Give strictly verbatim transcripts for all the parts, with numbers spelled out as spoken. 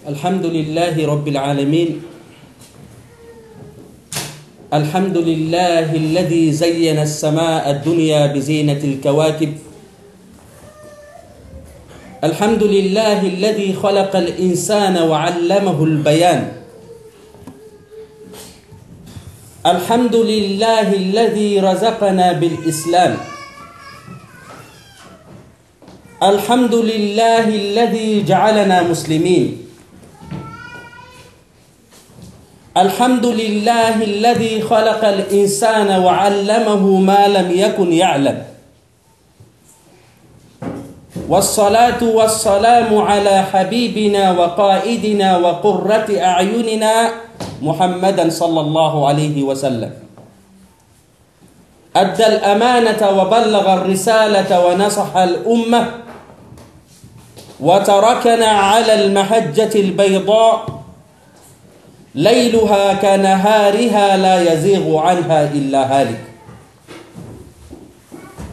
الحمد لله رب العالمين. الحمد لله الذي زين السماء الدنيا بزينة الكواكب. الحمد لله الذي خلق الإنسان وعلمه البيان. الحمد لله الذي رزقنا بالإسلام. الحمد لله الذي جعلنا مسلمين. الحمد لله الذي خلق الإنسان وعلمه ما لم يكن يعلم. والصلاة والسلام على حبيبنا وقائدنا وقرة أعيننا محمدا صلى الله عليه وسلم. أدى الأمانة وبلغ الرسالة ونصح الأمة وتركنا على المحجة البيضاء ليلها كنهارها لا يزيغ عنها إلا هالك.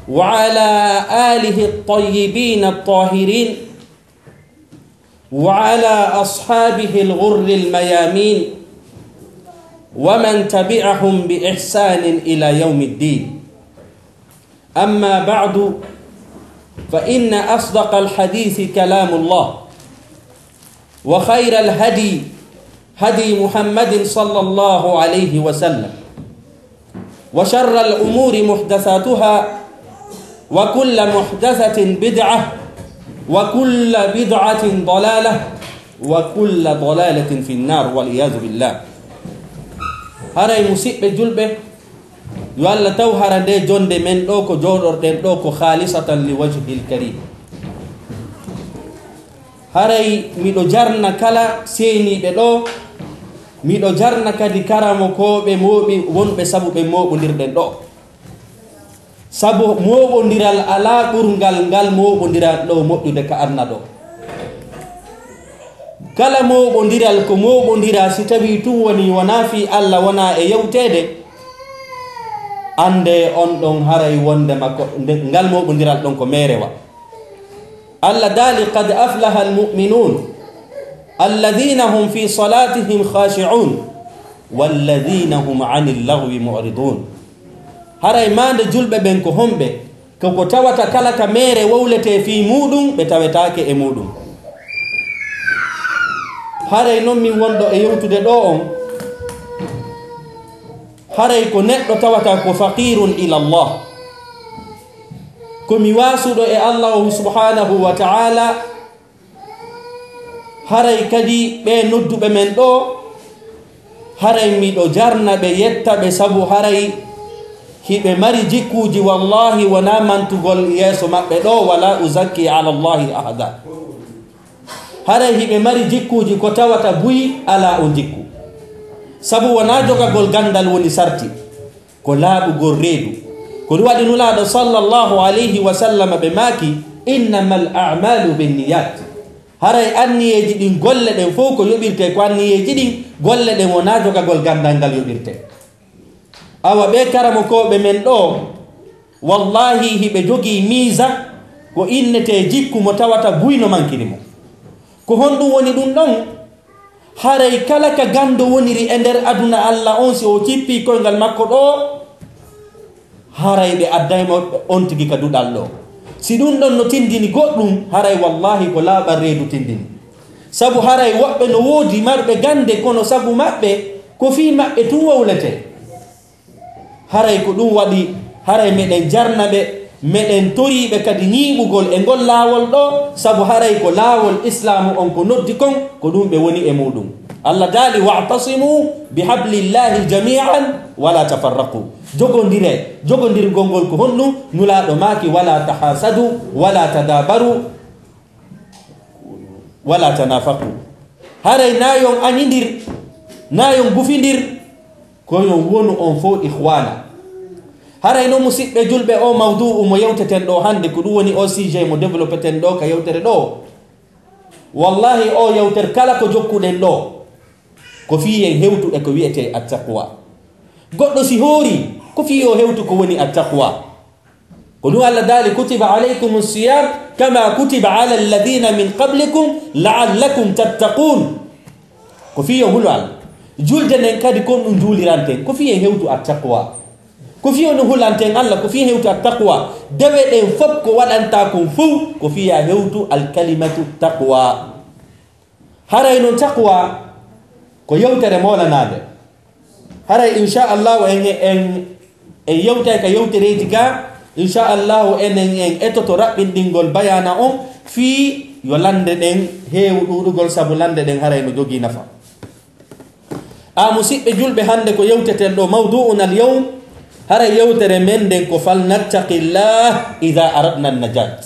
وعلى آله الطيبين الطاهرين وعلى أصحابه الغر الميامين ومن تبعهم بإحسان إلى يوم الدين. أما بعد، فإن أصدق الحديث كلام الله، وخير الهدي هدي محمد صلى الله عليه وسلم، وشر الأمور محدثاتها، وكل محدثة بدعة، وكل بدعة ضلالة، وكل ضلالة في النار، والعياذ بالله. Haray musiɓɓe julɓe, yo Alla taw hara nde jonde men ɗo ko jooɗorɗen ɗo ko خالصة لوجهه الكريم. Haray miɗo jarna kala seeniiɓe ɗo, miɗo jarna kadi karamokooɓe mooɓi wonɓe sabu ɓe mooɓondirɗen ɗo. Sabu mooɓondiral alaa ɓurngal ngal mooɓondiral ɗo moƴƴude ka aduna ɗo. Kala mooɓondiral ko mooɓondiraa si tawii tun wonii wonaa fii Alla wonaa e yewteede, anndee on ɗon haray wonndema ko nde, ngal mooɓondiral ɗon ko meerewa. Alla daali, "قد أفلح المؤمنون الذين هم في صلاتهم خاشعون والذين هم عن اللغو معرضون." Haray maande julɓe ɓen ko homɓe? Ko ko tawata kala ka meere wowletee fii muuɗum, ɓe tawetaake e muuɗum. Haray non min wonɗo e yewtude ɗoo on, haray ko neɗɗo tawata ko فقير إلى الله. Ko mi waasuɗo e Allaahu subhaanahu wa ta'aalaa, haray kadi ɓee nodduɓe men ɗoo, haray miɗo jarna ɓe, yetta ɓe, sabu haray hiɓe mari jikkuuji, wallaahi, wonaa mantugol yeeso maɓɓe ɗoo, ولا أزكي على الله أحدا. Haray hiɓe mari jikkuuji ko tawata buy alaa on jikku. Sabu wonaa jogagol ganndal woni sarti. Ko laaɓugol reedu. Ko ɗum waɗi Nulaaɗo sallallahu alayhi wa sallam ɓe maaki, "إنما الأعمال بالنيات." Haray anniyeeji ɗin, golle ɗen fow ko yoɓirtee ko anniyeeji ɗin, golle ɗen wonaa jogagol ganndal ngal yoɓirtee. Awa ɓee karamokooɓe men ɗoo, wallaahi hiɓe jogii miisa ko innetee jikku mo tawata buy no mankiri mo. Ko honɗum woni ɗum ɗon? Haray kala ka ganndo woniri e nder aduna Alla on, si o cippii koyngal makko ɗoo, haray ɓe adday mo on tigi ka duɗal ɗoo. Si ɗum ɗon no tindini goɗɗum, haray wallaahi ko laaɓal reedu tindini. Sabu haray woɓɓe no woodi marɓe gannde, kono sabu maɓɓe, ko fii maɓɓe tun wowletee. Haray ko ɗum waɗi, haray meɗen jarna ɓe, meɗen torii ɓe kadi ñiiɓugol e ngol laawol ɗoo, sabu haray ko laawol Islaamu on ko noddi kon, ko ɗum ɓe woni e muuɗum. Alla daali, "واعتصموا بحبل الله جميعا ولا تفرقوا." Jogondiree, jogondirgol ngol ko honɗum? Nulaaɗo maaki, "ولا تحاسدوا ولا تدابروا." Wala tanafaqu. Haray naa yon añindir, naa yon gufindir, ko yon wonu on fow ikhwana. Haray non musiɓɓe julɓe, o mawdu'u mo yewteten ɗoo hannde, ko ɗum woni o sujet mo développeten ɗoo ka yewtere ɗoo. Wallahi o yewtere kala ko jokkuɗen ɗoo, ko fii en hewtu e ko wi'etee attaqwa. Goɗɗo si hoori, ko fii yo hewtu ko woni attaqwa. Ko ɗum Alla daali, "كتب عليكم الصيام كما كتب على الذين من قبلكم لعلكم تتقون." Ko fii yo hulu Alla. Julde nden kadi kon ɗum juuliranten. Ko fii en hewtu at-taqwa. Ko fii on hulanten Alla, ko fii hewtu at-taqwa. Dewe ɗen fof ko waɗanta kon fof, ko fii ya hewtu al-kalimatu taqwa. Haray non taqwa, ko yewtere moolanaande. Haray, insha Allahu, en, en, en yewtay ka yewtereeji ka, insha Allahu, enen en etoto raɓɓinɗingol bayaana on fii yo lande ɗen heewu ɗuuɗugol, sabu lande ɗen haray no jogii nafa. A musiɓɓe julɓe, hande ko yewteten ɗo, mawdu'una al-yawm, haray yewtere men nden ko fal nattaqillah idha aradna an-najat.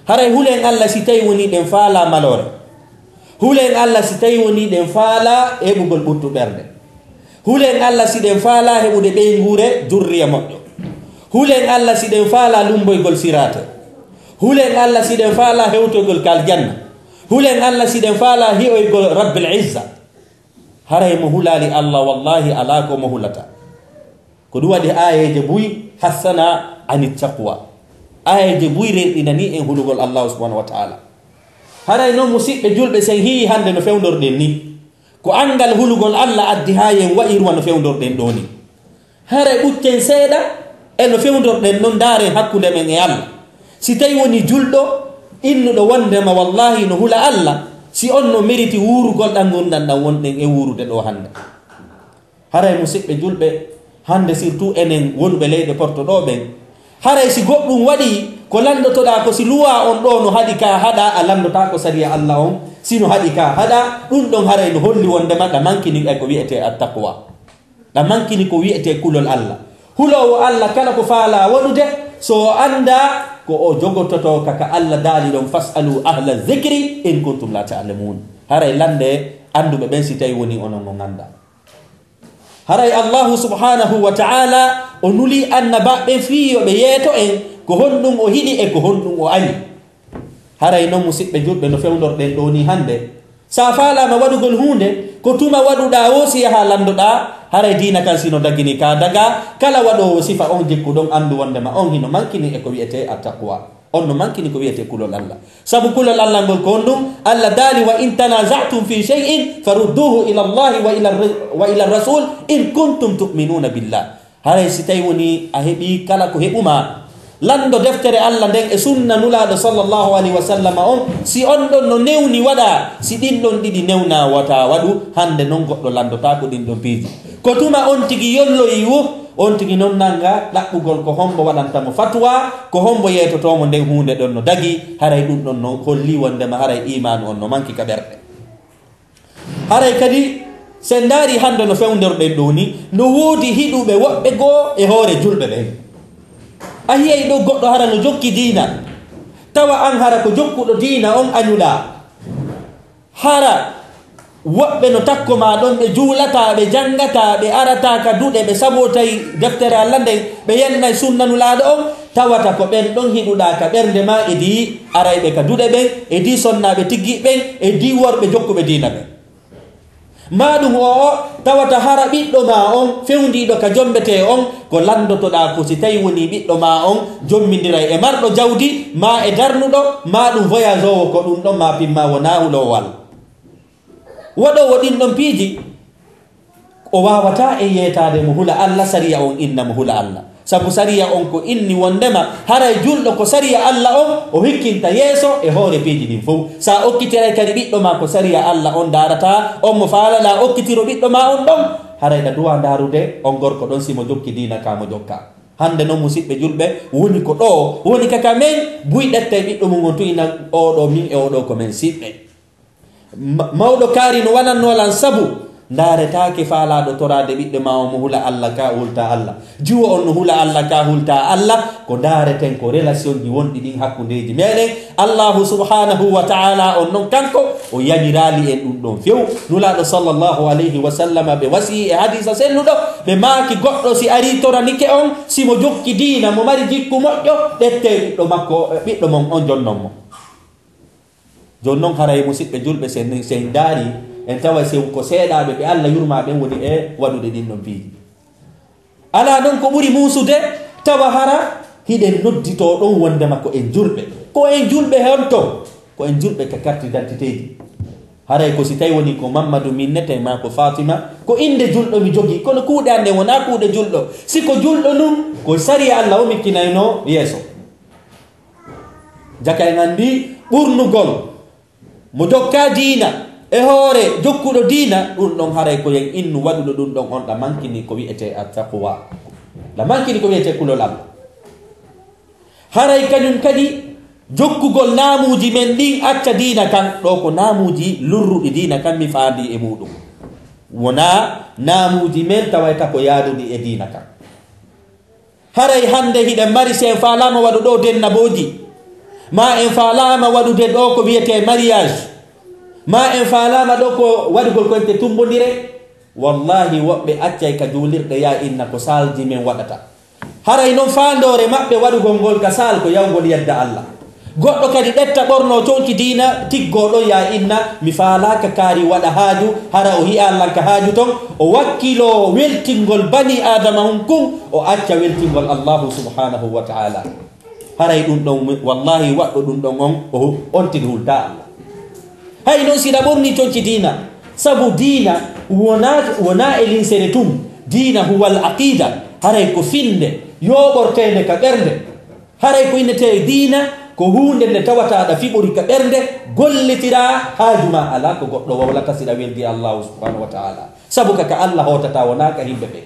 Haray hulen Alla si tawi woni ɗen faalaa maloore. Hulen Alla si tawi woni ɗen faalaa heɓugol ɓuttu ɓernde. Hulen Alla si ɗen faalaa heɓude ɓeynguure durriya moƴƴo. Hulen Alla si ɗen faalaa lumboygol siraate. Hulen Alla si ɗen faalaa hewtoygol ka aljanna. Hulen Alla si ɗen faalaa hi'oygol Rabbil Izza. Haray mo hulaali Alla, wallahi alaa ko mo hulata. Ko ɗum waɗi aayeeje buy hassana ani taqwa. Aayeeje buy rerɗinanii en hulugol Allahu subhanahu wa ta'ala. Haray non musiɓɓe julɓe, sen hi'i hande no fewndorɗen ni. Ko anngal hulugol Alla addi haa yen wa'iruwa no fewndorɗen ɗoo ni. Haray ɓuccen seeɗa e no fewndorɗen non, ndaaren hakkunde men e Alla. Si tawi woni julɗo innuɗo wondema wallahi no hula Alla, si on no meriti wuurugol ɗan ngurndan ɗan wonɗen e wuurude ɗoo hande. Haray musiɓɓe julɓe, hande surtout enen wonuɓe leyɗe Porto ɗoo ɓen, haray si goɗɗum waɗii, ko landotoɗaa ko si luwaa on ɗoo no haɗi ka haɗaa, a landotaako sariya Alla on, si no haɗi ka haɗaa, ɗum ɗon haray no holli wondema ɗa mankini e ko wi'etee at-taqwa. Ɗa mankini ko wi'etee kulol Alla. Huloowo Alla kala ko faalaa waɗude, so o anndaa ko o jogototo ka, ka Alla daali ɗon, "Fas'alu ahla dhikri in kuntum la ta'lamun." Haray lande annduɓe ɓen si tawi woni onon on anndaa. Haray Allahu subhanahu wa ta'ala o nuli annabaaɓe ɓen fii yo ɓe yeeto en ko honɗum o hiɗi e ko honɗum o añi. Haray non musiɓɓe julɓe no fewndorɗen ɗoo nii hande, sa faalaama waɗugol huunde, ko tuma waɗuɗaa woo si yahaa landoɗaa, haray diina kan si no dagini ka dagaa, kala waɗoowo sifa on jikku ɗon anndu wondema on hino mankini e ko wi'etee at-taqwa. On no mankini ko wi'etee kulol Alla. Sabu kulol Alla ngol ko honɗum? Alla daali, "Wa in tanaza'tum fi shay'in farudduhu ila Allahi wa ila r-, wa ila rasul in kuntum tu'minuna billah." Haray si tawi woni a heɓii kala ko heɓumaa, lanndo deftere Alla nden e sunna Nulaaɗo sallallahu alayhi wa sallam on, si on ɗon no newni waɗaa, si ɗin ɗon ɗiɗi newnaa wota waɗu, hande non goɗɗo lanndotaako ɗin ɗon piiji. Ko tuma on tigi yolloyii woo, on tigi non nanga ɗaɓɓugol ko hombo waɗanta mo fatuwa, ko hombo yeetotoo mo nden huunde ɗon no dagii, haray ɗum ɗon no hollii wondema haray iimaanu on no manki ka ɓerɗe. Haray kadi, si en ndaarii hande no fewndorɗen ɗoo nii, no woodi hiɗuɓe woɓɓe goo e hoore julɓe ɓen. A yi'ay ɗoo goɗɗo hara no jokki diina, tawa an hara ko jokkuɗo diina on añuɗaa. Hara woɓɓe no takko maa ɗon, ɓe juulataa, ɓe janngataa, ɓe arataa ka duɗe, ɓe sabootay deftere Alla nden, ɓe yennay sunna Nulaaɗo on, tawata ko ɓen ɗon hiɗuɗaa ka ɓernde maa, e dii arayɓe ka duɗe ɓen, e dii sonnaaɓe tiggi ɓen, e dii worɓe jokkuɓe diina ɓen. Maa ɗum oo, tawata hara ɓiɗɗo maa on, fewndiiɗo ka jommbetee on, ko lanndotoɗaa ko si tawi wonii ɓiɗɗo maa on jommbindiray e marɗo jawdi, maa e darnuɗo, maa ɗum voyagoowo ko ɗum ɗon, maa pimmaa wonaa huloowo Alla. Waɗoowo ɗin ɗon piiji, o waawataa en yeetaade mo hula Alla, sariya on inna mo hula Alla. Sabu sariya on ko inni wondema haray julɗo ko sariya Alla on o hikkinta yeeso e hoore piiji ɗin fow. Sa okkitiray kadi ɓiɗɗo maa ko sariya Alla on ndaarataa, on mo faalaɗaa okkitiro ɓiɗɗo maa on ɗon, haray ɗa duwaa ndaarude on gorko ɗon si mo jokki diina ka mo jokkaa. Hande non musiɓɓe julɓe, woni ko ɗoo, woni ka ka men, buy ɗettay ɓiɗɗo mum on tuyna oo ɗoo min e oo ɗoo ko men siɓɓe. Ma-, mawɗo kaari no wanannoo lan sabu, ndaaretaake faalaaɗo toraade ɓiɗɗo maa on mo hula Alla ka hulta Alla. Jiwo on no hula Alla ka hulta Alla, ko ndaareten ko relation ji wonɗi ɗin hakkundeeji meɗen. Allahu subhanahu wa ta'ala on non kanko, o yañiraali en ɗum ɗon few. Nulaaɗo sallallahu alayhi wa sallam ɓe wasii e hadiisa selluɗo, ɓe maaki goɗɗo si arii toranike on, si mo jokki diina, mo mari jikku moƴƴo, ɗettee ɓiɗɗo makko, ɓiɗɗo mon on jonnon mo. Jooni non, haray musiɓɓe julɓe, sen, sen ndaari, en tawa sen ko seeɗaaɓe ɓe Alla yurmaa ɓen woni e waɗude ɗin ɗon piiji. Alaa non ko ɓuri muusude, tawa hara hiɗen nodditoo ɗon wondema ko en julɓe. Ko en julɓe honto? Ko en julɓe ka carte d'identité ji. Haray ko si tawi woni ko Mammadu minnetee maa ko Faatima, ko innde julɗo mi jogii, kono kuuɗe an ɗen wonaa kuuɗe julɗo. Si ko julɗo nun, ko sariya Alla o mi tinayno yeeso. Jaka en anndi ɓurnugol mo jokkaa diina e hoore jokkuɗo diina, ɗun ɗon haray ko yen innu waɗuɗo ɗun ɗon on ɗa mankini ko wi'etee attaqwa. Ɗa mankini ko wi'etee kulol Alla. Haray kañun kadi jokkugol naamuuji men ɗin acca diina kan, ɗoo ko naamuuji lurruɗi diina kan mi faandii e muuɗum. Wonaa naamuuji men tawayta ko yaaduɗi e diina kan. Haray hannde hiɗen mari, si en faalaama waɗu ɗoo dennabooji, maa en faalaama waɗude ɗoo ko wi'etee mariage, maa en faalaama ɗoo ko waɗugol ko ente tumbondire, wallaahi woɓɓe accay ka juulirɗe yaa inna ko saalji men waɗata. Haray non faandoore maɓɓe waɗugol ngol ka saal ko yawgol yedda Alla. Goɗɗo kadi ƴetta ɓornoo conci diina, tiggoo ɗon yaa inna, mi faalaaka kaari waɗa haaju, hara o hi'aa lan ka haaju ton, o wakkiloo weltingol banii Aadama hun kun, o acca weltingol Allaahu subhaanahu wa ta'aalaa. Haray ɗun ɗon, wallaahi waɗɗo ɗun ɗon on, o, on tigi hultaa Alla. Hay non si ɗa ɓornii conci diina, sabu diina wonaa, wonaa e linsere tun, diina huwal aqiida, haray ko finnde yooɓorteende ka ɓernde. Haray ko innetee diina, ko huunde nde tawata aɗa fiɓori ka ɓernde, gollitiraa haaju maa alaa ko goɗɗo wawlata si ɗa weldi Allaahu subhaanahu wa ta'aalaa. Sabu ka, ka Alla hootata, wonaa ka himɓe ɓen.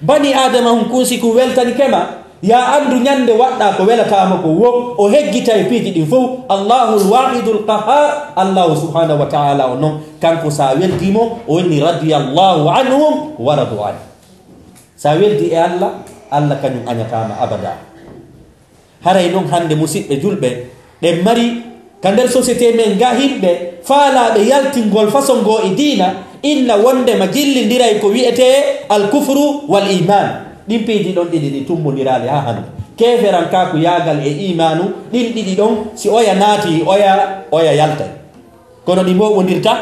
Banii Aadama hun kun si kun weltanike ma, yaa anndu ñande waɗɗaa ko welataa mo ko wo, o heggitay piiji ɗin fow. Allaahul waahidul qahhaar, Allaahu subhaanahu wa ta'aalaa on non, kanko si a weldii mo, o inni radiyallaahu anhum wa radu anhu. Si a weldii e Alla, Alla kañun añataa ma abadaa. Haray non hannde, musiɓɓe julɓe, ɗen mari ka nder société men ga himɓe faalaaɓe yaltingol façon goo e diina, inna wondema jillindiray ko wi'etee al kufru wal iman. Ɗin piiji ɗon ɗiɗi ɗi tumbondiraali haa hannde. Keeferankaaku yaagal e imaanu, ɗin ɗiɗi ɗon, si oya naati, oya, oya yaltay. Kono ɗi mooɓondirta.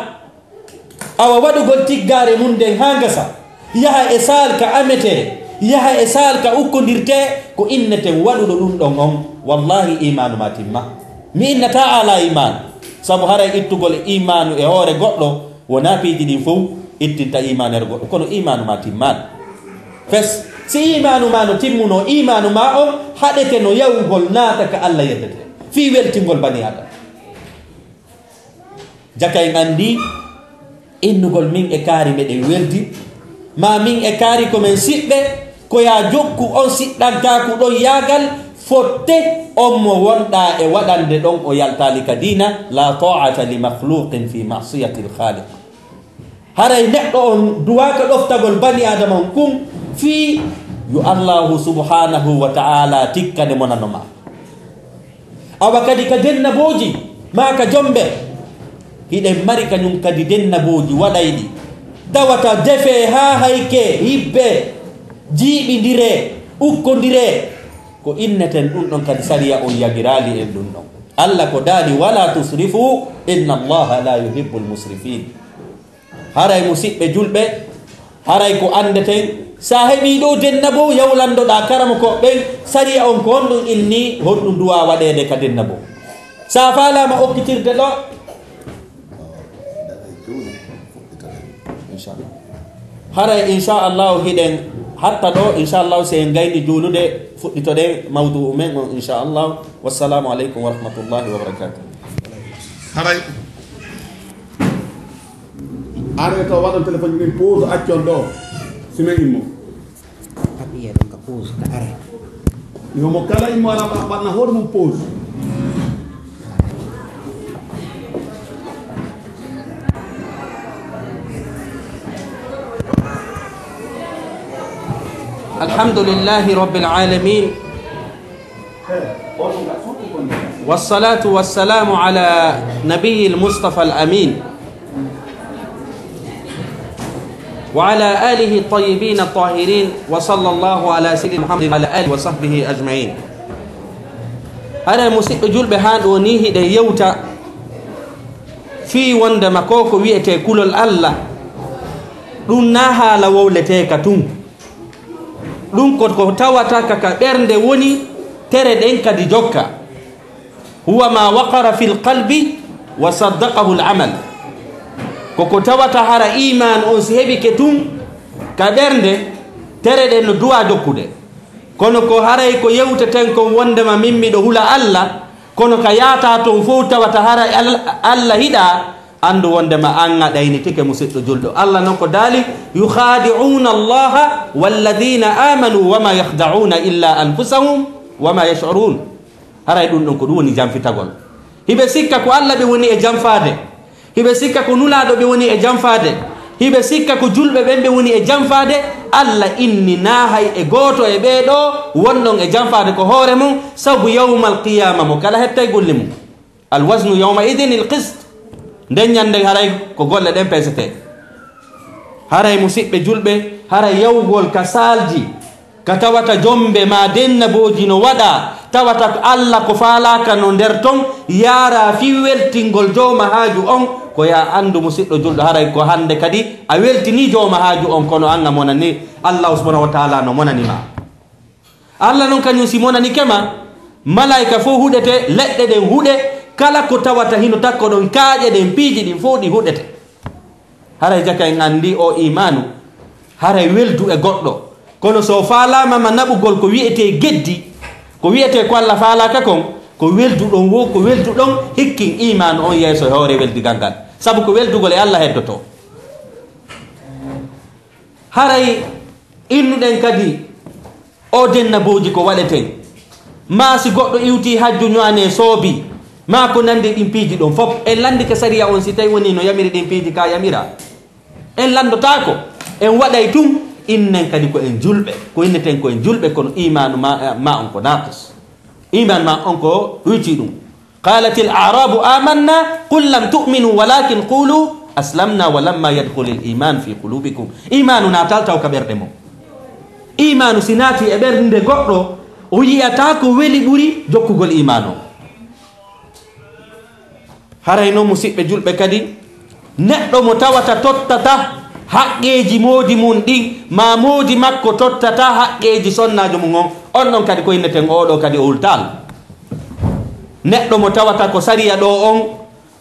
Awa waɗugol tiggaare mun nden haa ngasa, yaha e saal ka ametee, yaha e saal ka ukkondirtee, ko inneten waɗuɗo ɗun ɗon on, wallaahi iimaanu maa timmaa. Mi innataa a alaa iimaanu, sabu haray ittugol iimaanu e hoore goɗɗo wonaa piiji ɗin fow ittinta iimaanere goɗɗo, kono iimaanu maa timmaali. Fes, si iimaanu maa no timmunoo, iimaanu maa on haɗete no yawugol naata ka Alla yeddetee, fii weltingol banii Aadama. Jaka en anndi innugol min e kaari meɗen weldi, maa min e kaari ko men siɓɓe, ko yaa jokku on siɗɗankaaku ɗon yaagal, fotte on mo wonɗaa e waɗande ɗon o yaltaali ka diina, la ta'ata li makhluqin fi ma'siyatil khaliq. Haray neɗɗo on duwaaka ɗoftagol banii Aadama on kun fii yo Allaahu subhaanahu wa ta'aalaa tikkane monano maa. Awa kadi ka dennabooji maa ka jombe, hiɗen mari kañun kadi dennabooji waɗayɗi. Tawata defee haa haykee, hibbee, jiiɓindiree, ukkondiree. Ko inneten ɗun ɗon kadi sariya on yagiraali en ɗun ɗon. Alla ko daali, "Wala tusrifu, inna Allaha la yuhibbul musrifin." Haray musiɓɓe julɓe, haray ko anndeten, si a heɓii ɗoo dennaboo, yawlandoɗaa karamokooɓe ɓen, sariya on ko honɗun inni, honɗun duwaa waɗeede ka dennaboo? Si a faalaama okkitirde ɗoo, inchallah. Haray inchallahu hiɗen hatta ɗoo, inchallahu si en gayni juulude, fuɗɗitoɗen mawdu'u men on, inchallahu. Wassalamu aleykum wa rahmatullahi wa barakatuh. Haray. Are to waɗon téléphone ɗin pause, accon ɗoo. Si men immo. Papier ɗum ka pause, ka are. Yo mo kala immo ara ɓa-, ɓanna hoore mum pause. الحمد لله رب العالمين. والصلاة والسلام على نبي المصطفى الأمين وعلى آله الطيبين الطاهرين وصلى الله على سيدنا محمد وعلى آله وصحبه أجمعين. Haray musiɓɓe julɓe, haa ɗoo nii hiɗen yewta fii wondema ko ko wi'etee kulol Alla, ɗum naa haala wowleteeka tun. Ɗum ko ko tawata ka, ka ɓernde woni, tere ɗen kadi jokka. هو ما وقر في القلب وصدقه العمل. Ko ko tawata hara iimaan on si heɓike tun ka ɓernde, tere ɗen no duwaa jokkude. Kono ko haray ko yewteten kon wondema min miɗo hula Alla, kono ka yaataa ton fow tawata hara Al-, Alla hiɗaa, anndu wondema an a ɗaynitike musiɗɗo julɗo. Alla non ko daali, "Yukhaadi'uuna Allaha walladhiina aamanu wa maa yakhda'uuna illaa anfusahum wa maa yash'uruun." Haray ɗun ɗon ko ɗun woni janfitagol. Hiɓe sikka ko Alla ɓe woni e janfaade. Hiɓe sikka ko Nulaaɗo ɓe woni e janfaade. Hiɓe sikka ko julɓe ɓen ɓe woni e janfaade. Alla inni naa hay e gooto e ɓee ɗoo wonɗon e janfaade ko hoore mun, sabu yawmal qiyaama mo kala hettay golle mun. Al waznu yawma idin il qist. Nden ñande haray ko golle ɗen pesetee. Haray musiɓɓe julɓe, haray yawgol ka saalji, ka tawata jombe maa dennabooji no waɗaa, tawata Alla ko faalaaka no nder ton, yaaraa fii weltingol jooma haaju on, ko yaa anndu musiɗɗo julɗo, haray ko hande kadi a weltinii jooma haaju on, kono an a monani, Alla subhanahu wa ta'ala no monani maa. Alla non kañun si monanike ma, malaa'ika fow huɗete, leɗɗe ɗen huɗe, kala ko tawata hino takko ɗon, kaaƴe ɗen, piiji ɗin fow ɗi huɗete. Haray jaka en anndi o iimaanu, haray weldu e goɗɗo. Kono so faalaama ma naɓugol ko wi'etee geddi, ko wi'etee ko Alla faalaaka kon, ko weldu ɗon wo, ko weldu ɗon hikkin iimaanu on yeeso e hoore weldigal ngal. Sabu ko weldugol e Alla heddotoo. Haray innuɗen kadi o dennabooji ko waɗeten. Maa si goɗɗo iwtii hajju ñaanee soobi, maa ko nanndi ɗin piiji ɗon fof. En lanndike sariya on si tawi wonii no yamiri ɗin piiji ka yamira. En lanndotaako. En waɗay tun, innen kadi ko en julɓe. Ko inneten ko en julɓe, kono iimaanu ma, ma on ko naaqis. Iimaan ma on ko ɗuytii ɗum. قالت الأعراب آمنا قل لم تؤمنوا ولكن قولوا أسلمنا ولما يدخل الإيمان في قلوبكم. Iimaanu naatal taw ka ɓerɗe mon. Iimaanu si naati e ɓernde goɗɗo, o yi'ata ko weli ɓuri jokkugol iimaanu on. Haray non, musiɓɓe julɓe, kadi neɗɗo mo tawata tottata haqqeeji moodi mun ɗin, maa moodi makko tottata haqqeeji sonnaajo mun on, on ɗon kadi ko inneten oo ɗoo kadi o hultaal. Neɗɗo mo tawata ko sariya ɗoo on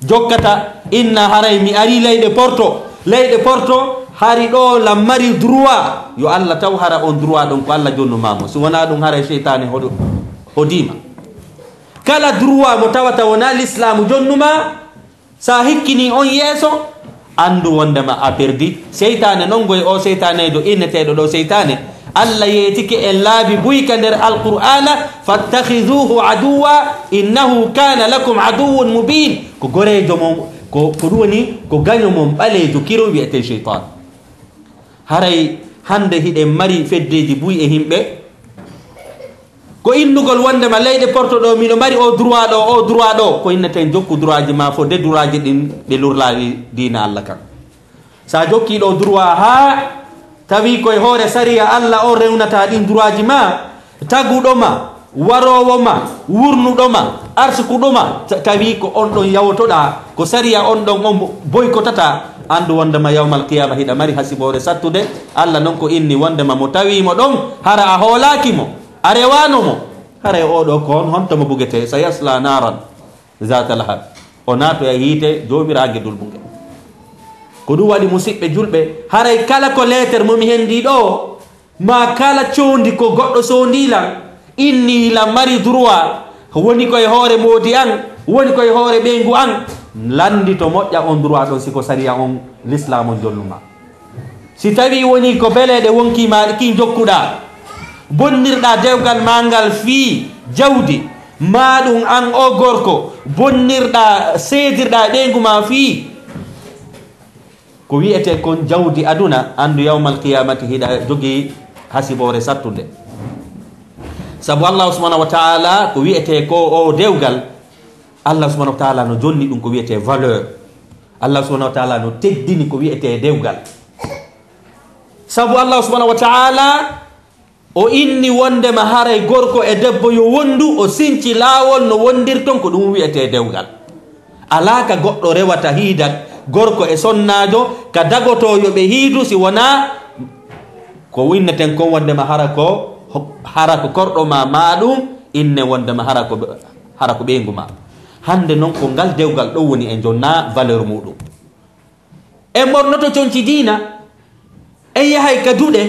jokkata, inna haray mi arii leyɗe Porto, leyɗe Porto hari ɗoo lan mari droit, yo Alla taw hara on droit ɗon ko Alla jonnu maa mo, si wonaa ɗum haray seytaane hoɗo-, hodiima. Kala droit mo tawata wonaa lislaamu jonnu maa, sa hikkinii on yeeso, anndu wondema a perdi. Seytaane non ngoy, o seytaaneejo inneteeɗo ɗoo seytaane, Alla yeetike en laabi buy ka nder Alqur'aana, "فاتخذوه عدوا إنه كان لكم عدوا مبين." Ko goreejo mon, ko, ko ɗum woni, ko gaño mon ɓaleejo kiron wi'etee seytaan. Haray hannde hiɗen mari feddeeji buy e himɓe. Ko innugol wondema leyɗe Porto ɗoo, miɗo mari o droit ɗoo, o droit ɗoo. Ko inneten jokku droitji maa fo de droitji ɗin ɓe lurlaaɗi diina Alla kan. Sa jokkii ɗoo droit haa tawi ko e hoore sariya Alla on rewnataa ɗin droitji maa, taguɗo ma, waroowo ma, wurnuɗo ma, arsukuɗo ma, ta-, tawi ko on ɗon yawotoɗaa, ko sariya on ɗon on boykotataa, anndu wondema yawmal qiyaama hiɗa mari hasiboore sattude. Alla non ko inni wondema mo tawii mo ɗon, hara a hoolaaki mo, a rewaano mo, haray oo ɗoo ko on honto mo bugetee, سيصلى نارا ذات لهب. O naatoya yiite Joomiraaɗo ngel dulbungel. Ko ɗum waɗi, musiɓɓe julɓe, haray kala ko leeter mo mi hendii ɗoo, maa kala coondi ko goɗɗo soondii lan, innii lan mari droit, woni ko e hoore moodi an, woni ko e hoore ɓeyngu an, lanndito moƴƴa on droit ɗon, si ko sariya on, lislaam on jonnu maa. Si tawii wonii ko beleeɗe wonkii maa ɗi kin jokkuɗaa, bonnirɗaa dewgal maa ngal fii jawdi, maa ɗum an oo gorko, bonnirɗaa, seedirɗaa e ɓeyngu maa fii ko wi'etee kon jawdi aduna, anndu yawmal qiyaamati hiɗa jogii hasiboore sattunde. Sabu Allaahu subhaanahu wa ta'aalaa ko wi'etee ko oo dewgal, Allaahu subhaanahu wa ta'aalaa no jonni ɗum ko wi'etee valeur. Allaahu subhaanahu wa ta'aalaa no teddini ko wi'etee dewgal. Sabu Allaahu subhaanahu wa ta'aalaa o inni wondema haray gorko e debbo yo wondu, o sinci laawol no wondirton, ko ɗum wi'etee dewgal. Alaa ka goɗɗo rewata hiidat gorko e sonnaajo ka dagotoo yo ɓe hiidu si wonaa ko winneten kon wondema hara ko, hara ko korɗo maa, maa ɗum inne wondema hara ko, hara ko ɓeyngu maa. Hannde non ko ngal dewgal ɗoo woni e jonnaa valeur muuɗum. En ɓornoto conci diina, en yahay ka duɗe,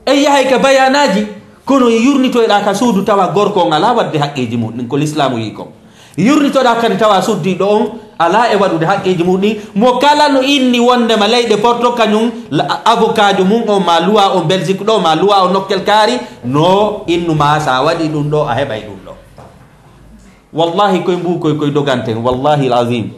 en yahay ka bayaanaaji, kono yurnitoyɗaa ka suudu tawa gorko on alaa waɗde haqqeeji mun ɗin ko lislaamu yi'i kon. Yurnitoɗaa kadi tawa suddiiɗo on alaa e waɗude haqqeeji mun ɗin, mo kala no inni wondema leyɗe Porto kañun la-, avocatjo mun on, ma luwa on Belgique ɗo, ma luwa on nokkel kaari, no innu ma sa waɗi ɗun ɗo, a heɓay ɗun ɗo. Wallahi, koy mbuukoy, koy doganten, wallahi al-azim.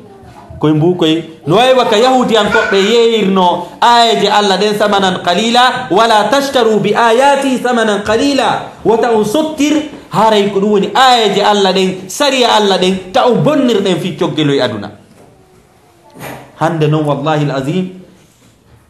Koy mbuukoy, no way wa ka Yahuudiyankooɓe yeeyirno aayeeje Alla ɗen, "Samanan qalila, wala tashtaru bi ayati samanan qalila." Wota on sottir, haray ko ɗum woni aayeeje Alla ɗen, sariya Alla ɗen, ta on bonnir ɗen fii coggeloy aduna. Hande non, wallahi al-azim,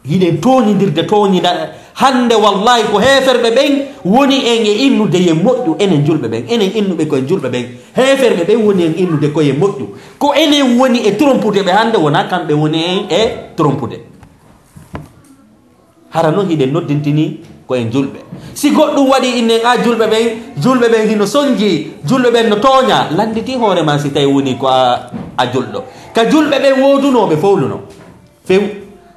hiɗen tooñindirde tooñinda. Hande, wallahi, ko heeferɓe ɓen woni en e innude yen moƴƴu, enen julɓe ɓen, enen innuɓe ko en julɓe ɓen. Heeferɓe ɓen woni en innude ko yen moƴƴu. Ko enen woni e trompude ɓe hande, wonaa kamɓe woni en e trompude. Hara non hiɗen noddintini ko en julɓe. Si goɗɗum waɗi innen, a julɓe ɓen, julɓe ɓen hino sonji, julɓe ɓen no tooña, landiti hoore ma si tawi woni ko a, a julɗo. Ka julɓe ɓen woodunooɓe fowluno. Few,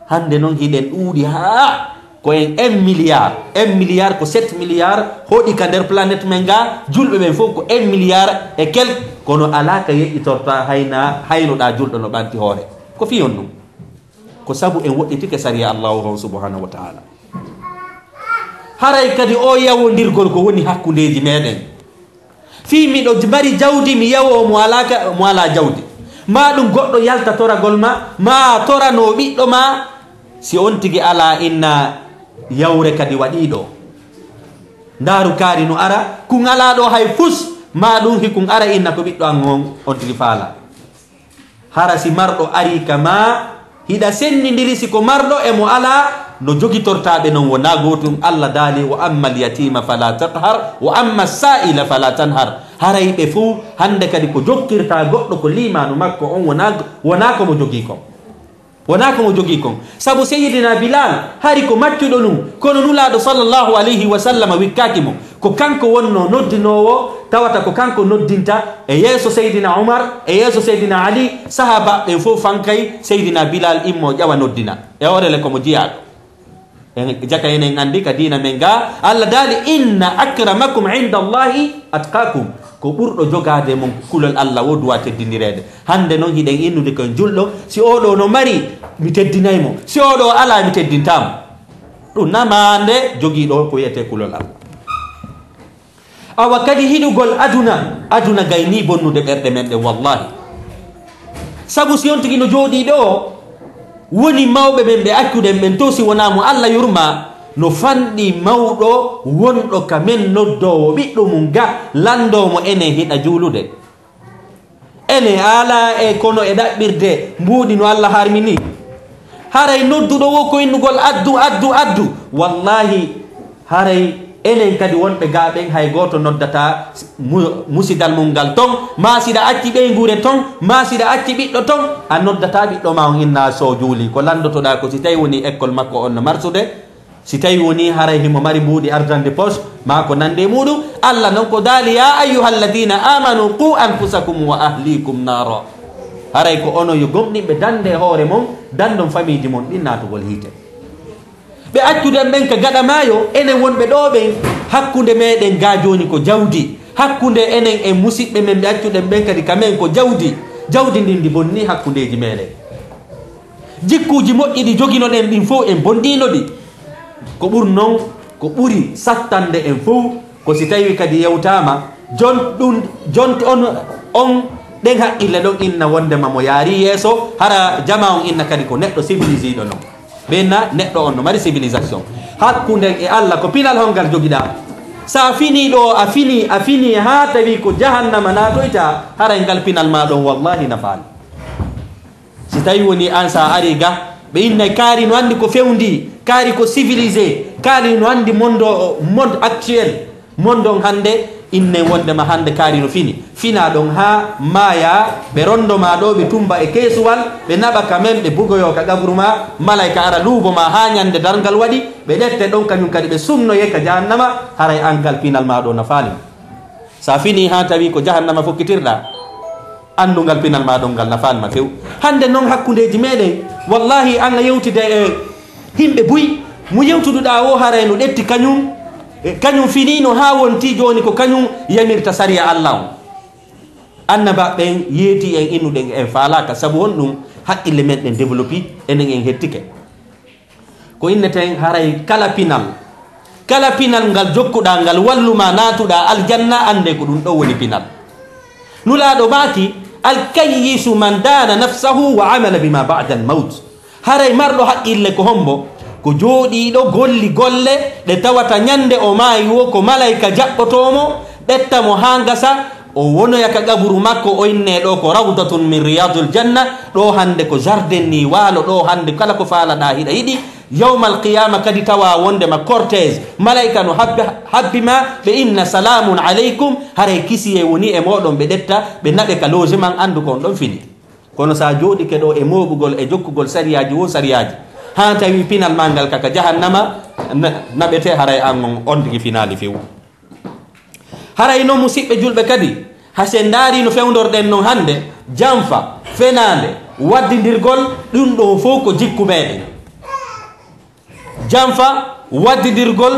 hande non hiɗen ɗuuɗi haa ko en un milliard. Un milliard ko sept milliards hoɗi ka nder planète men nga, julɓe ɓen fow ko un milliard et quelque, kono alaa ka yeƴƴitorta hayna, haynoɗaa julɗo no ɓanti hoore. Ko fii honɗun? Ko sabu en woɗɗitike sariya Allaahu on subhaanahu wa ta'aala. Haray kadi oo yawondirgol ko woni hakkundeeji meɗen. Fii miɗo mari jawdi, mi yawoo mo alaa ka, mo alaa jawdi. Maa ɗum goɗɗo yalta toragol ma, maa toranoo ɓiɗɗo ma, si on tigi alaa, inna yawre kadi waɗii ɗoo. Ndaaru kaari no ara, kun alaa ɗoo hay fus, maa ɗum hikun ara, inna ko ɓiɗɗo an on, on tigi faalaa. Hara si marɗo arii ka maa, hiɗa senndindiri si ko marɗo e mo alaa, no jogitortaa ɓe non wonaa gootun. Alla daali, "Wa ammal yatiima falaa taqhar, wa amma saa'ila falaa tanhar." Haray ɓe fow, hande kadi ko jokkirtaa goɗɗo ko liimaanu makko on wonaa, wonaa ko mo jogii kon. Wonaa ko mo jogii kon. Sabu Seydina Bilal, hari ko maccuɗo nun, kono Nulaaɗo sallallahu alayhi wa sallam wikkaaki mo. Ko kanko wonnoo noddinoowo, tawata ko kanko noddinta e yeeso Seydina Umar, e yeeso Seydina Ali, sahaabaaɓe ɓen fow fankay Seydina Bilal immoo ƴawa noddina. E hoore le ko mo jiyaaɗo. En jaka enen anndi ka diina men ga, Alla daali, "Inna akramakum inda Allahi atqakum." Ko ɓurɗo jogaade mon kulol Alla wo duwa teddindireede. Hande non hiɗen innude ko en julɗo, si oo ɗoo no mari, mi teddinay mo. Si oo ɗoo alaa, mi teddintaa mo. Ɗum namaande jogiiɗo ko wi'etee kulol Alla. Awa kadi hiɗugol aduna, aduna gay nii bonnude ɓerɗe men ɗen, wallahi. Sabu si on tigi no jooɗii ɗoo, woni mawɓe men ɓe accuɗen ɓen to, si wonaa mo Alla yurmaa, no fanɗi mawɗo wonɗo ka men noddoowo ɓiɗɗo mum ga, lanndoo mo enen hiɗa juulude. Ene alaa e kono e ɗaɓɓirde mbuuɗi no Alla harmini. Haray nodduɗo wo ko innugol addu, addu, addu. Wallahi, haray enen kadi wonɓe gaa ɓen hay gooto noddataa mu-, musidal mum ngal ton, maa siɗa acci ɓeynguure ton, maa siɗa acci ɓiɗɗo ton, a noddataa ɓiɗɗo maa on inna so juuli. Ko lanndotoɗaa ko si tawi woni école makko on no marsude, si tawi woni haray himo mari mbuuɗi argent de poche, maa ko nandi e muuɗum, Alla non ko daali, "Ya ayyuhalladina amanu qu anfusakum wa ahlikum nara." Haray ko onon yo gomɗinɓe dande e hoore mon, dandon famiiji mon ɗin naatugol hiite. Ɓe accuden ɓen ka gaɗa maayo, enen wonɓe ɗoo ɓen, hakkunde meɗen gaa jooni ko jawdi. Hakkunde enen e musiɓɓe men ɓe accuden ɓen kadi ka men ko jawdi. Jawdi ndin ndi bonni hakkundeeji meɗen. Jikkuuji moƴƴi ɗi joginoɗen ɗin fow en bonniino ɗi. Ko ɓuri non, ko ɓuri sattande en fow, ko si tawi kadi yewtaama, jon-, ɗum, jonte on, on, ɗen haqqille ɗon inna wondema mo yaari yeeso, hara jamaa on inna kadi ko neɗɗo civilisé ɗo non. Ɓe inna neɗɗo on no mari civilisation. Hakkunden e Alla ko pinal hongal jogiɗaa? Sa finii ɗo, a finii, a finii haa tawi ko jahannama naatoyta, haray ngal pinal maa ɗon wallahi nafaali. Si tawi woni an sa ari ga, ɓe innay kaari no anndi ko fewndi, kaari ko civilisé, kaari no anndi monde, monde actuel, monde on hannde, innen wondema hannde kaari no fini. Finaa ɗon haa maayaa, ɓe rondo ma ɗo, ɓe tumba e keesuwal, ɓe naɓa ka men, ɓe bugoyo ka qabru ma, malayka ara luubo ma haa ñande darngal waɗi, ɓe ƴette ɗon kañum kadi ɓe sunnoye ka jahannama, haray an ngal pinal ma ɗo nafaali. Sa fini haa tawi ko jahannama fokkitirɗa, Anndu ngal pinal maa ɗon ngal nafaali ma few. Hannde non hakkundeeji meɗen, wallahi, an a yewtida e himɓe buy, mo yewtuduɗaa o haray no ɗetti kañum, e kañum finiino haa wonti jooni ko kañum yamirta sariya Alla on. Annabaaɓe ɓen yeetii en innuɗen en faalaaka, sabu honɗum? Haqqille men ɗen développé, enen en hettike. Ko inneten haray kala pinal, kala pinal ngal jokkuɗaa ngal wallu ma naatuɗaa aljanna, anndee ko ɗum ɗoo woni pinal. Nulaaɗo maaki, "Alkayyisu man daana nafsahu wa amila bima ba'da al-mawt." Haray marɗo haqqille ko hombo? Ko jooɗiiɗo golli golle ɗe tawata ñande o maayi wo ko malayka jaɓɓotoo mo, ɓetta mo haa ngasa, o wonoya ka qaburu makko, o innee ɗoo ko rawdatun min riyadul janna, ɗoo hannde ko jardin nii waalo, ɗoo hannde kala ko faalaɗaa hiɗa yiɗi. Yawmal qiyaama kadi tawa wondema cortège, malayka no habbi, habbi ma, ɓe inna, "Salaamun alaykum," haray kisiyee woni e mooɗon, ɓe ɗetta, ɓe naɓe ka logement, anndu ko on ɗon fini. Kono sa jooɗike ɗoo e mooɓugol e jokkugol sariyaaji wo sariyaaji, haa tawi pinal maa ngal ka, ka jahannama na-, naɓete, haray an on, on tigi finaali few. Haray non, musiɓɓe julɓe kadi, ha si en ndaari no fewndorɗen non hannde, janfa, fenaande, waddindirgol, ɗum ɗoo fow ko jikku meɗen. Janfa, waddindirgol,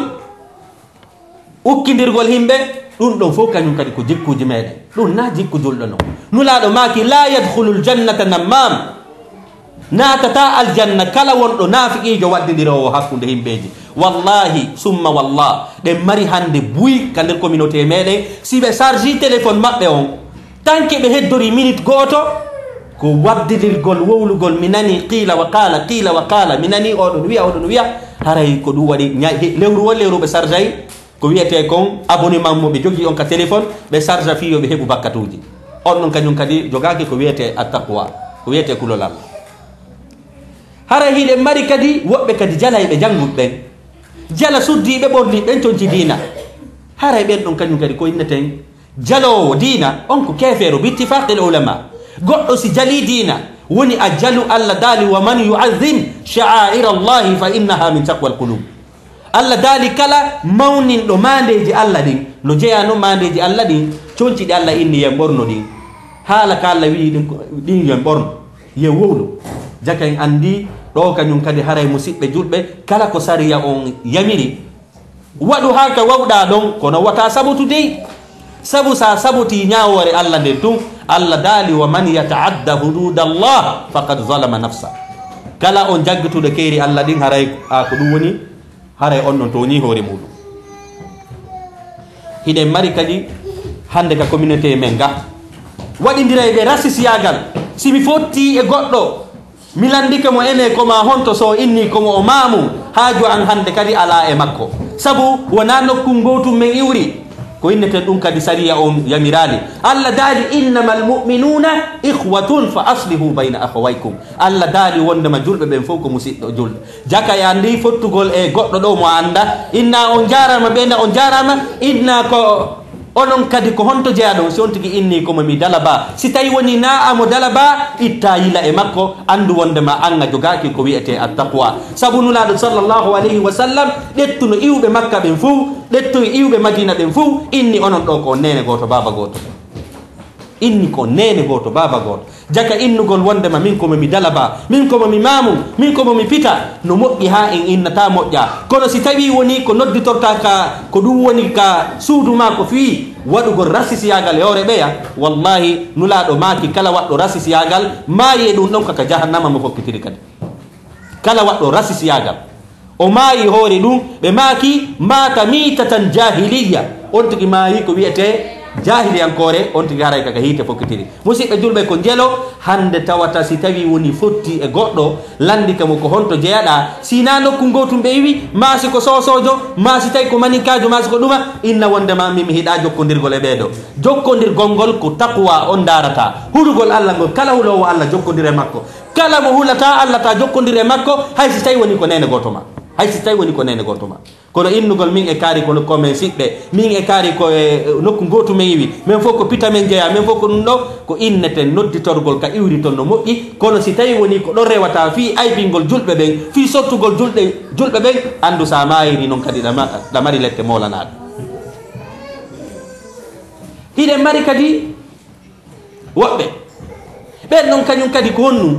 ukkindirgol himɓe, ɗum ɗon fow kañum kadi ko jikkuuji meɗen. Ɗum na jikku julɗo non. Nulaaɗo maaki, "La yadkhulul jannata nammaam." Naatataa aljanna kala wonɗo naafiqiijo waddindiroowo hakkunde himɓeeji. Wallahi, summa wallah, ɗen mari hannde buy ka nder communauté meɗen. Si ɓe chargii téléphone maɓɓe on, tanke ɓe heddorii minute gooto, ko waddindirgol, wowlugol, mi nanii qiila wa qaala, qiila wa qaala, mi nanii oɗon wiya, oɗon wiya. Haray ko ɗum waɗi ña-, he-, lewru wo lewru ɓe chargay ko wiyetee kon abonnement mo ɓe jogii on ka téléphone, ɓe charge fii yo ɓe heɓu bakkatuuji. On non kañum kadi jogaaki ko wiyetee attaqwa, ko wiyetee kulol Alla. Haray hiɗen mari kadi woɓɓe kadi jalayɓe jannguɓe ɓen, jala suddiiɓe ɓorniiɓe ɓen conci diina. Haray ɓen ɗon kañum kadi ko inneten jaloowo diina on ko keefeero, bi ittifaaqil ulama. Goɗɗo si jalii diina, woni a jalu, Alla daali, "Wa man yu'azzim sha'aa'ira Allahi fa innaha min taqwal qulub." Alla daali, kala mawninɗo maandeeji Alla ɗin, no jeyaa non maandeeji Alla ɗin, conci ɗi Alla inni yen ɓorno ɗin. Haala ka Alla wi'i ɗin ko, ɗin yen ɓorno, yen wowlu. Jaka en anndi ɗoo kañum kadi haray musiɓɓe julɓe, kala ko sariya on yamiri, waɗu haa ka wawɗaa ɗon, kono wota sabotu dey. Sabu sa sabotii ñaawoore Alla nden tun, Alla daali, "Wa man yata'adda hududallah faqad zalama nafsa." Kala on jaggituɗo keeri Alla ɗin, haray a ko ɗum woni, haray on non tooñii hoore muɗum. Hiɗen mari kadi hannde ka communauté men ga, waɗindiray ɓe rasisiyaagal. Si mi fottii e goɗɗo, mi lanndike mo, "Enee, ko maa honto?" So o innii ko mo o maamu, haaju an hannde kadi alaa e makko. Sabu wonaa nokku ngootu men iwri. Ko inneten ɗum kadi sariya on yamiraali. Alla daali, "Innamal mu'minuuna ikhwatun fa aslihu bayna akhawaykum." Alla daali wondema julɓe ɓen fow ko musiɗɗo julɗo. Jaka e anndi fottugol e goɗɗo ɗo mo a annda, inna on jaaraama, ɓe na on jaaraama, inna ko onon kadi ko honto jeyaɗon? Si on tigi inni ko mo mi dalaba, si tawi woni na a mo dalaba, itta yila e makko, anndu wondema an a jogaaki ko wi'etee attaqwa. Sabu Nulaaɗo sallallahu alayhi wa sallam ɗettuno iwɓe Makka ɓen fow, ɗettoyi iwɓe Madiina ɓen fow, inni onon ɗo ko on neene gooto, baaba gooto. Inni ko neene gooto, baaba gooto. Jaka innugol wondema min ko mo mi dalaba, min ko mo mi maamu, min ko mo mi pita, no moƴƴi haa en innata moƴƴa. Kono si tawi woni ko nodditorta ka, ko ɗum woni ka suudu maa ko fii waɗugol rasisiyaagal e hoore ɓeya, wallahi Nulaaɗo maaki kala waɗɗo rasisiyaagal maayi e ɗum ɗon ka, ka jahannama mo fokkitiri kadi. Kala waɗɗo rasisiyaagal. O maayi hoore ɗum, ɓe maaki, "Maata miitatan jaahiliyya." On tigi maayi ko wi'etee jaahiliyankoore, on tigi haray ka ka hiite fokkitiri. Musiɓɓe julɓe, ko njelo hannde tawata si tawi woni fotti e goɗɗo, lanndike mo ko honto jeyaɗaa, si naa nokku ngootu ɓe iwi, maa si ko soosoojo, maa si tawi ko maninkaajo, maa si ko ɗuma, inna wondema min mi hiɗaa jokkondirgol e ɓee ɗoo. Jokkondirgol ngol ko taqwa on ndaarata. Hulugol Alla ngol, kala huloowo Alla jokkondira e makko. Kala mo hulataa Alla ta jokkondir e makko, hay si tawi woni ko neene gooto ma. Hay si tawi woni ko neene gooto ma. Kono innugol min e kaari kono ko men siɓɓe, min e kaari ko e nokku gootu men iwi, men fof ko pita men jeyaa, men fof ko ɗum ɗo, ko inneten nodditorgol ka iwri ton no moƴƴi, kono si tawi woni ko ɗon rewata fii aybingol julɓe ɓen, fii sottugol julɗe, julɓe ɓen, anndu sa maayiri non kadi ɗa ma-, ɗa mari lette moolanaaɗe. Hiɗen mari kadi woɓɓe Ɓen non kañun kadi ko honɗun?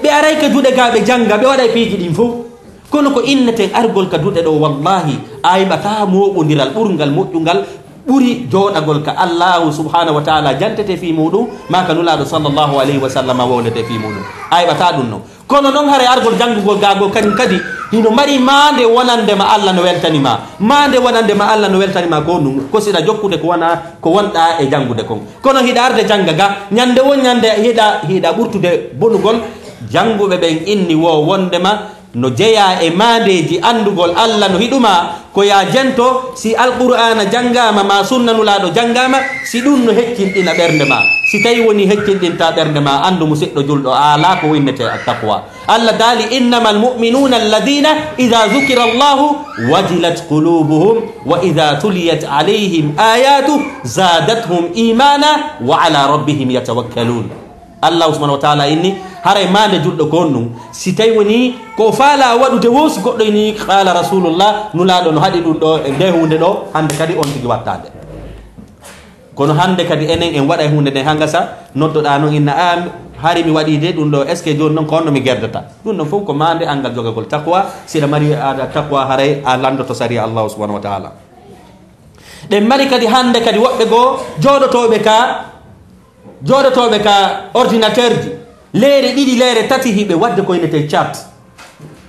Ɓe aray ka duɗe gaa ɓe jannga, ɓe waɗay piiji ɗin fow. Kono ko inneten argol ka duɗe ɗoo, wallaahi, a heɓataa mooɓondiral ɓurngal moƴƴungal ɓuri jooɗagol ka Allaahu subhaanahu wa taala jantetee fii muuɗun, maa ka Nulaaɗo sallallahu alayhi wa sallam wowletee fii muuɗun. A heɓataa ɗun non. Kono non haray argol janngugol gaa goo kañun kadi hino mari maande wonande ma Alla no weltani ma. Maande wonande ma Alla no weltani ma ko honɗun? Ko si hiɗa jokkude ko wona ko wonɗaa e janngude kon. Kono hiɗa arde jannga ga, ñande woo ñande hiɗa, hiɗa ɓurtude bonugol. Jannguɓe ɓen inni woo wondema no jeyaa e maandeeji anndugol Alla no hiɗu maa, ko yaa jento, si Alqur'aana janngaama maa sunna Nulaaɗo janngaama, si ɗun no heccinɗina ɓernde maa. Si tawii wonii heccinɗintaa ɓernde maa, anndu musiɗɗo julɗo, a alaa ko innetee attaqwa. Alla daali, "إنما المؤمنون الذين إذا ذكر الله وجلت قلوبهم وإذا تليت عليهم آياته زادتهم إيمانا وعلى ربهم يتوكلون." Allaahu subhaanahu wa taala inni, haray maande julɗo ko honɗun? Si tawii wonii ko o faalaa waɗude woo, si goɗɗo inni, "Qaala Rasuulullah", Nulaaɗo no haɗi ɗun ɗoo, e ndee huunde ɗoo, hande kadi on tigi wattaande. Kono hande kadi enen en waɗay huunde nden hanga sa noddoɗaa non inna, "A, hari mi waɗii de ɗun ɗoo, est-ce que jooni non ko honno mi gerdata?" Ɗun ɗon fow ko maande angal jogagol taqwa. Si hiɗa mari aada taqwa, haray a lanndoto sariya Allaahu subhaanahu wa taala. Ɗen mari kadi hande kadi woɓɓe goo jooɗotooɓe ka, jooɗotooɓe ka ordinateur ji, leere ɗiɗi, leere tati hiɓe waɗde ko innetee chat.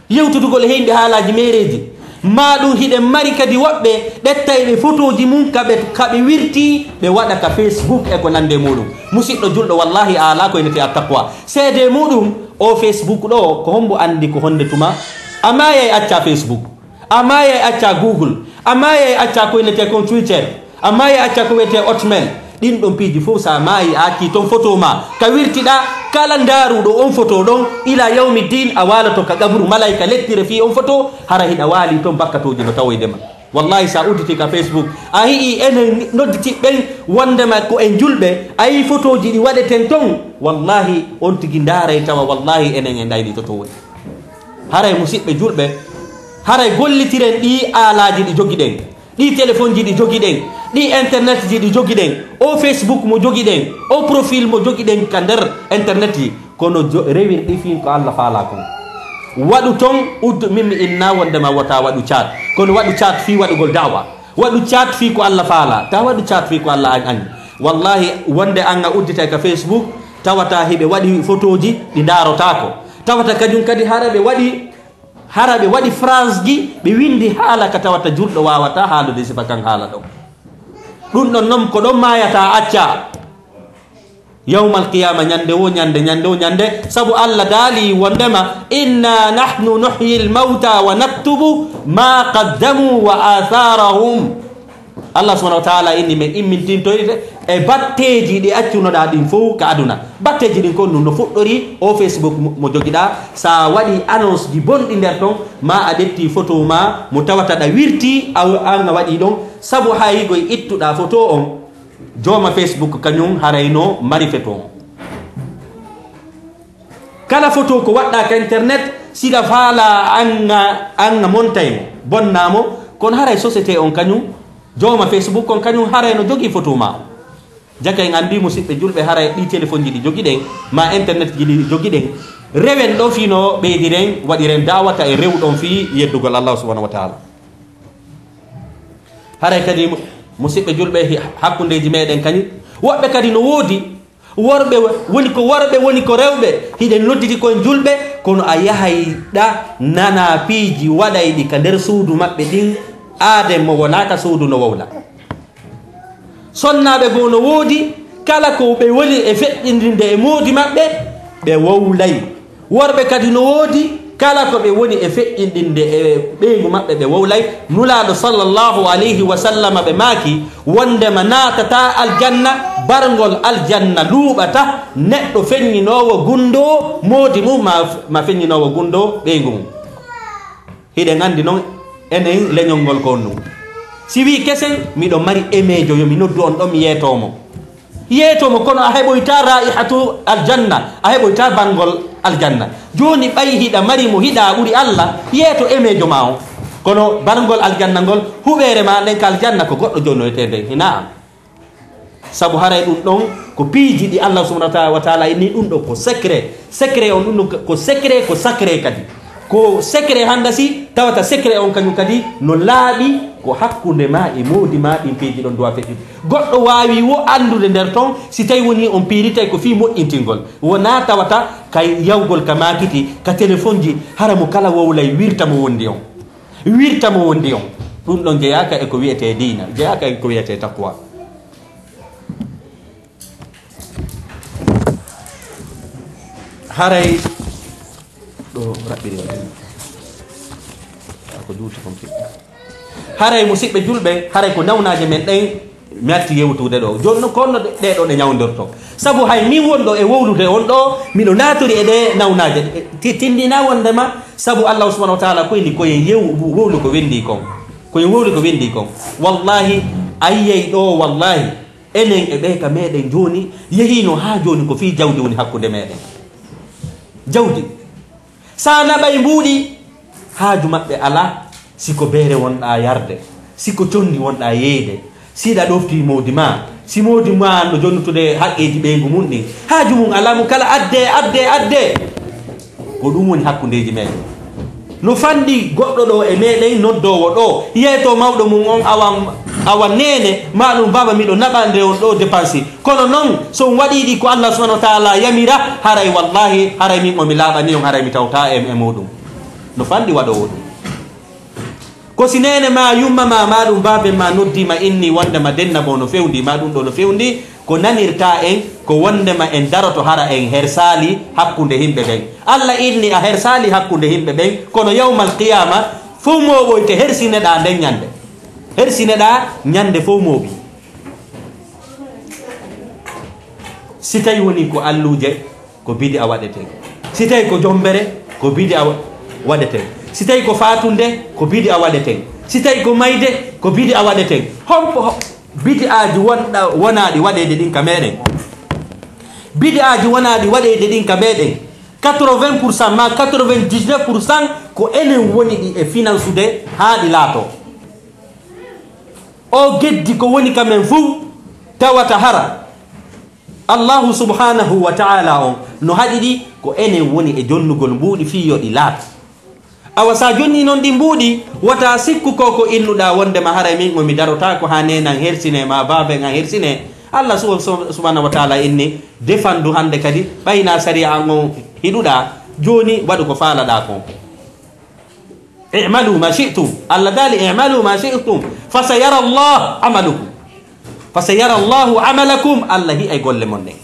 Yewtudugol e himɓe haalaaji meereeji. Maa ɗun hiɗen mari kadi woɓɓe ƴettayɓe fotooji mun ka ɓe, ka ɓe wirtii, ɓe waɗa ka Facebook e ko nandi e muuɗun. Musiɗɗo julɗo, wallaahi a alaa ko innetee attaqwa. Seedee muuɗun, oo Facebook ɗoo, ko hombo anndi ko honde tuma? A maayay accaa Facebook. A maayay accaa Google. A maayay accaa ko innetee kon Twitter. A maayay accaa ko wi'etee Hotmail. Ɗin ɗon piiji fow, si a maayii, a accii ton fotoo maa ka wirtiɗaa, kala ndaaruɗo on fotoo ɗon, ilaa yawmi diin, a waaloto ka qaburu, malaa'ika lettire fii on fotoo, hara hiɗa waalii ton, bakkatooji no tawoyde ma. Wallaahi, si a udditii ka Facebook, a yi'ii enen nodditiiɓe ɓen wondema ko en julɓe, a yi'ii fotooji ɗi waɗeten ton, wallaahi, on tigi ndaaray tawa, wallaahi, enen en ɗaynii to to woni. Haray musiɓɓe julɓe, haray gollitiren ɗii aalaaji ɗi jogiɗen, ɗii telefonji ɗi jogiɗen, ɗii internetji ɗi jogiɗen, oo Facebook mo jogiɗen, oo profil mo jogiɗen ka nder internetji, kono jo-, rewir ɗi fii ko Alla faalaa kon. Waɗu ton, uddu, min mi innaa wondema wota waɗu chat, kono waɗu chat fii waɗugol da'wa. Waɗu chat fii ko Alla faalaa, taa waɗu chat fii ko Alla añ-, añi. Wallaahi, wonde an a udditay ka Facebook, tawata hiɓe waɗi fotooji ɗi ndaarotaako. Tawata kañun kadi hara ɓe waɗi, hara ɓe waɗi phrase ji, ɓe windi haala ka tawata julɗo waawataa haalude sifa kan haala ɗon. Ɗun ɗon non ko ɗon maayataa accaa. Yawmal qiyaama, ñande woo ñande, ñande woo ñande, sabu Alla daali wondema, "إنا نحن نحيي الموتى ونكتب ما قدموا وآثارهم." Alla subhaanahu wa taala inni men immintintoyde e batteeji ɗi accunoɗaa ɗin fow ka aduna. Batteeji ɗin kon nun no fuɗɗori o Facebook mo, mo jogiɗaa. Sa waɗi annonce ji bonɗi nder ton, ma a ƴetti photo ma mo tawata ɗa wirti, a, an a waɗi ɗon, sabu hay goy ittuɗaa photo on. Jooma Facebook kañun haray no mari feto on. Kala photo ko waɗɗaa ka internet, siɗa faalaa an a, an a montay mo, bonnaa mo, kono haray société on kañun, jooma Facebook on kañun haray no jogii photo maa on. Jaka en anndi musiɓɓe julɓe haray ɗii téléphone ji ɗi jogiɗen, maa internet ji ɗi jogiɗen, rewen ɗon fii no ɓeydiren, waɗiren da'wata e rewɗon fii yeddugol Allah subhanahu wa ta'ala. Haray kadi, mu-, musiɓɓe julɓe, hi-, hakkundeeji meɗen kañi, woɓɓe kadi no woodi, worɓe, woni ko worɓe, woni ko rewɓe, hiɗen nodditi ko'en julɓe, kono a yahay ɗa nana piiji waɗayɗi ka nder suudu maɓɓe ɗin, aaden mo wonaa ka suudu no wowla. Sonnaaɓe goo no woodi, kala ko ɓe woni e feƴƴindinde e moodi maɓɓe, ɓe wowlay. Worɓe kadi no woodi, kala ko ɓe woni e feƴƴindinde e ɓeyngu maɓɓe, ɓe wowlay. Nulaaɗo sallallahu alayhi wa sallam ɓe maaki, wondema naatataa aljanna, barngol aljanna luuɓata, neɗɗo feññinoowo gundoo moodi mum, ma, ma feññinoowo gundoo ɓeyngu mum. Hiɗen anndi non, enen leñol ngol ko on nun. Si wii kesen, miɗo mari emeejo, yo mi noddu on ɗon, mi yeetoo mo. Yeetoo mo, kono a heɓoytaa raa'ihatu aljanna, a heɓoytaa barngol aljanna. Jooni ɓay hiɗa mari mo, hiɗa ɓuri Alla, yeeto emeejo maa on. Kono barngol aljanna ngol, huɓeere maa nden ka aljanna ko goɗɗo jonoytee nden, hinaa an. Sabu haray ɗun ɗon ko piiji ɗi Allah subhanahu wa ta-, wa ta'ala inni, ɗun ɗon ko secret. Secret on ɗun ɗon ko secret, ko sacré kadi. Ko secret hannda si tawata secret on kañun kadi no laaɓi ko hakkunde maa e moodi maa, ɗin piiji ɗon duwa feƴƴude. Goɗɗo waawi wo anndude nder ton si tawi woni on piiritay ko fii moƴƴintingol. Wonaa tawata kay yawgol ka maakiti, ka telefonji, hara mo kala wowlay wirta mo wondi on. Wirta mo wondi on. Ɗun ɗon jeyaaka e ko wi'etee diina, jeyaaka e ko wi'etee taqwa. Haray ɗo raɓɓiri on. Ko juuti kon fi. Haray musiɓɓe julɓe, haray ko nawnaaje men ɗen mi arti yewtude ɗo. Jooni non ko honno ɗe, ɗee ɗoo ɗe ñawndirtoo? Sabu hay min wonɗo e wowlude on ɗoo, miɗo naatiri e ɗee nawnaaje. Ti-, tinndinaa wonndema sabu Allahu subhanahu wa ta'ala ko inni ko en yew-, wowlu ko wenndii kon. Ko en wowlu ko wenndii kon. Wallahi, a yi'ay ɗoo, wallahi, enen e ɓee ka meɗen jooni, yehiino haa jooni ko fii jawdi woni hakkunde meɗen. Jawdi. Si a naɓay mbuuɗi, haaju maɓɓe alaa, si ko beere wonɗaa yarde, si ko conndi wonɗaa yeeyde, si hiɗa ɗoftii moodi maa, si moodi maa no jonnutude haqqeeji ɓeyngu mun ɗin, haaju mun alaa, mun kala addee, addee, addee. Ko ɗun woni hakkundeeji meɗen. No fanɗi goɗɗo ɗoo e meɗen noddoowo ɗoo, yeetoo mawɗo mun on, awa, awa neene, maa ɗun baaba, miɗo naɓa nde on ɗoo depansi. Kono non, si on waɗii ɗi ko Allah subhanahu wa ta'ala yamira, haray wallahi, haray min o mi laaɓanii on, haray mi tawtaa e, e muɗum. No fanɗi waɗoowo ɗum. Ko si neene maa, yumma maa, maa ɗum baaben maa noddii ma, inni wonndema denna mo no fewndii, maa ɗum ɗoo no fewndii, ko nanirtaa en, ko wonndema en daroto hara en hersaali hakkunde yimɓe ɓen. Allah inni a hersaali hakkunde yimɓe ɓen, kono yawmal qiyaama, fow mooɓoyte, hersineɗaa nden ñannde. Hersineɗaa ñannde fow mooɓi. Si tawi woni ko alluuje, ko bidi'a waɗeten. Si tawi ko jombere, ko bidi'a wa-, waɗeten. Si tawi ko faatunde, ko bidi'a waɗeten. Si tawi ko mayde, ko bidi'a waɗeten. Hombo ho-, bidi'aaji wonɗa-, wonaaɗi waɗeede ɗin ka meɗen? Bidi'aaji wonaaɗi waɗeede ɗin ka meɗen, quatre-vingts pour cent maa quatre-vingt-dix-neuf pour cent ko enen woni ɗi e finansude haa ɗi laatoo. O geddi ko woni ka men fow, tawata hara Allahu subhanahu wa ta'ala on no haɗi ɗi, ko enen woni e jonnugol mbuuɗi fii yo ɗi laatu. Awa, si a jonnii non ɗi mbuuɗi, wota sikku ko ko innuɗaa wonndema haray min o mi darotaako haa neenan hersinee maa baaben an hersinee. Allah su-, su-, subhanahu wa ta'ala inni, defandu hannde kadi, ɓay naa sariya an on hiɗuɗaa, jooni waɗu ko faalaɗaa kon. I'malu ma shi'tum. Allah daali, "I'malu ma shi'tum. Fa sayara Allah amalakum." Fa sayara Allahu amalakum. Allah hi'ay golle mon ɗen.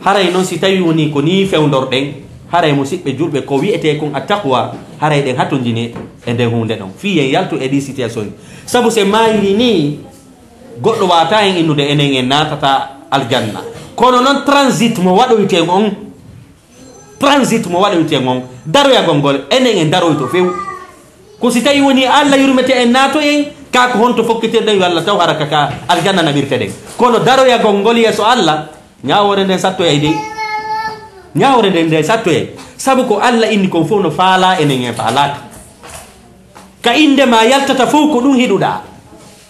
Haray non si tawi woni ko nii fewndorɗen, haray musiɓɓe julɓe ko wi'etee kon attaqwa, haray ɗen hatonjini e nden huunde ɗon. Fii en yaltu e ɗii situation. Sabu si en maayiri nii, goɗɗo waawataa en innude enen en naatata aljanna. Kono non transit mo waɗoyten on, transit mo waɗoyten on, daroyagol ngol, enen en daroyto few. Ko si tawi woni Allah yurmete en naatoyen, kaa ko honto fokkitirɗen yo Allah taw hara ka, ka aljanna naɓirteɗen. Kono daroyagol ngol yeeso Allah, ñaawoore nden sattoyay de. Ñaawoore nden, nden sattoyay. Sabu ko Allah inni kon fow no faalaa enen en faalaaka. Ka innde maa yaltata fow ko ɗun hiɗuɗaa.